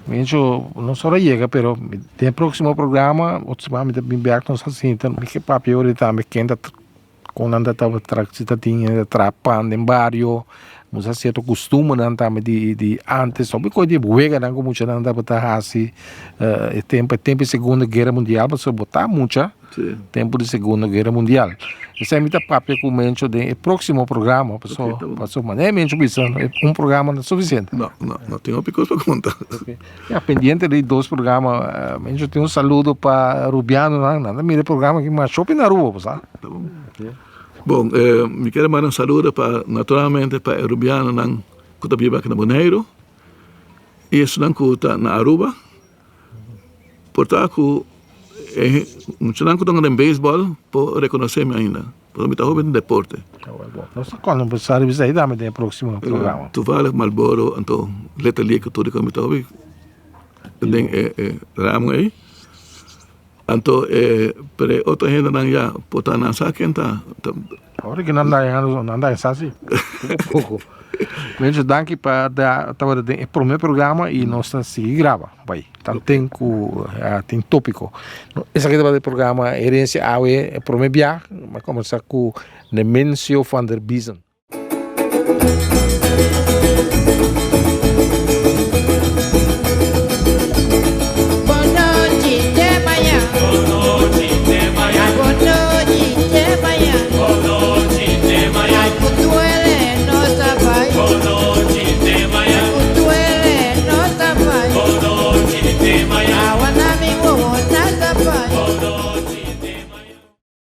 Mencho nos ora yega pero den e proximo programa otro semana mi ta bin bek nos a sinta mi ke papia ora tambe ken ta kon nan ta tabata si ta tin hende ta traha pan den bario nos a cierto costumbernan tambe di di antes hopi kos di weganan ku muchanan tabata hasi e tempo e tempo di segunda guera mundial pasobra bo ta mucha. Tempu di Segundo Guera Mundial. Esei mi ta papia ku Mencho den e próksimo programa, paso paso manera Mencho bisa un programa no ta sufisiente. No, no, no tin hopi kos pa konta. Ya, pendiente di dos programa, Mencho tin un saludo pa Rubianonan, nan ta mira e programa aki masha hopi na Aruba, bo sa. Ta bon. Bon, mi kier manda un saludo pa naturalmente pa e Rubianonan ku ta biba aki na Boneiru i esnan ku ta na Aruba. Por ta ku e muchanan ku ta hunga den beisbòl por rekonosé mi ainda, pasobra mi ta hopi den deporte. Nos ta kombersá riba esei tambe den e próksimo programa. Toevallig Marlboro anto Little League tur ku mi ta hopi den e ramo ei. Anto e pero e otro hendenan ya por ta nan sa ken ta. Ora ki nan da nan da sa si poko poko. Mencho danki pa da tabata den e prome programa y nos ta sigui graba bai tanten ku tin topiko. Esaki tabata e programa Herencia Awe e prome bia mi a kombersa ku Nemencio van der Biezen.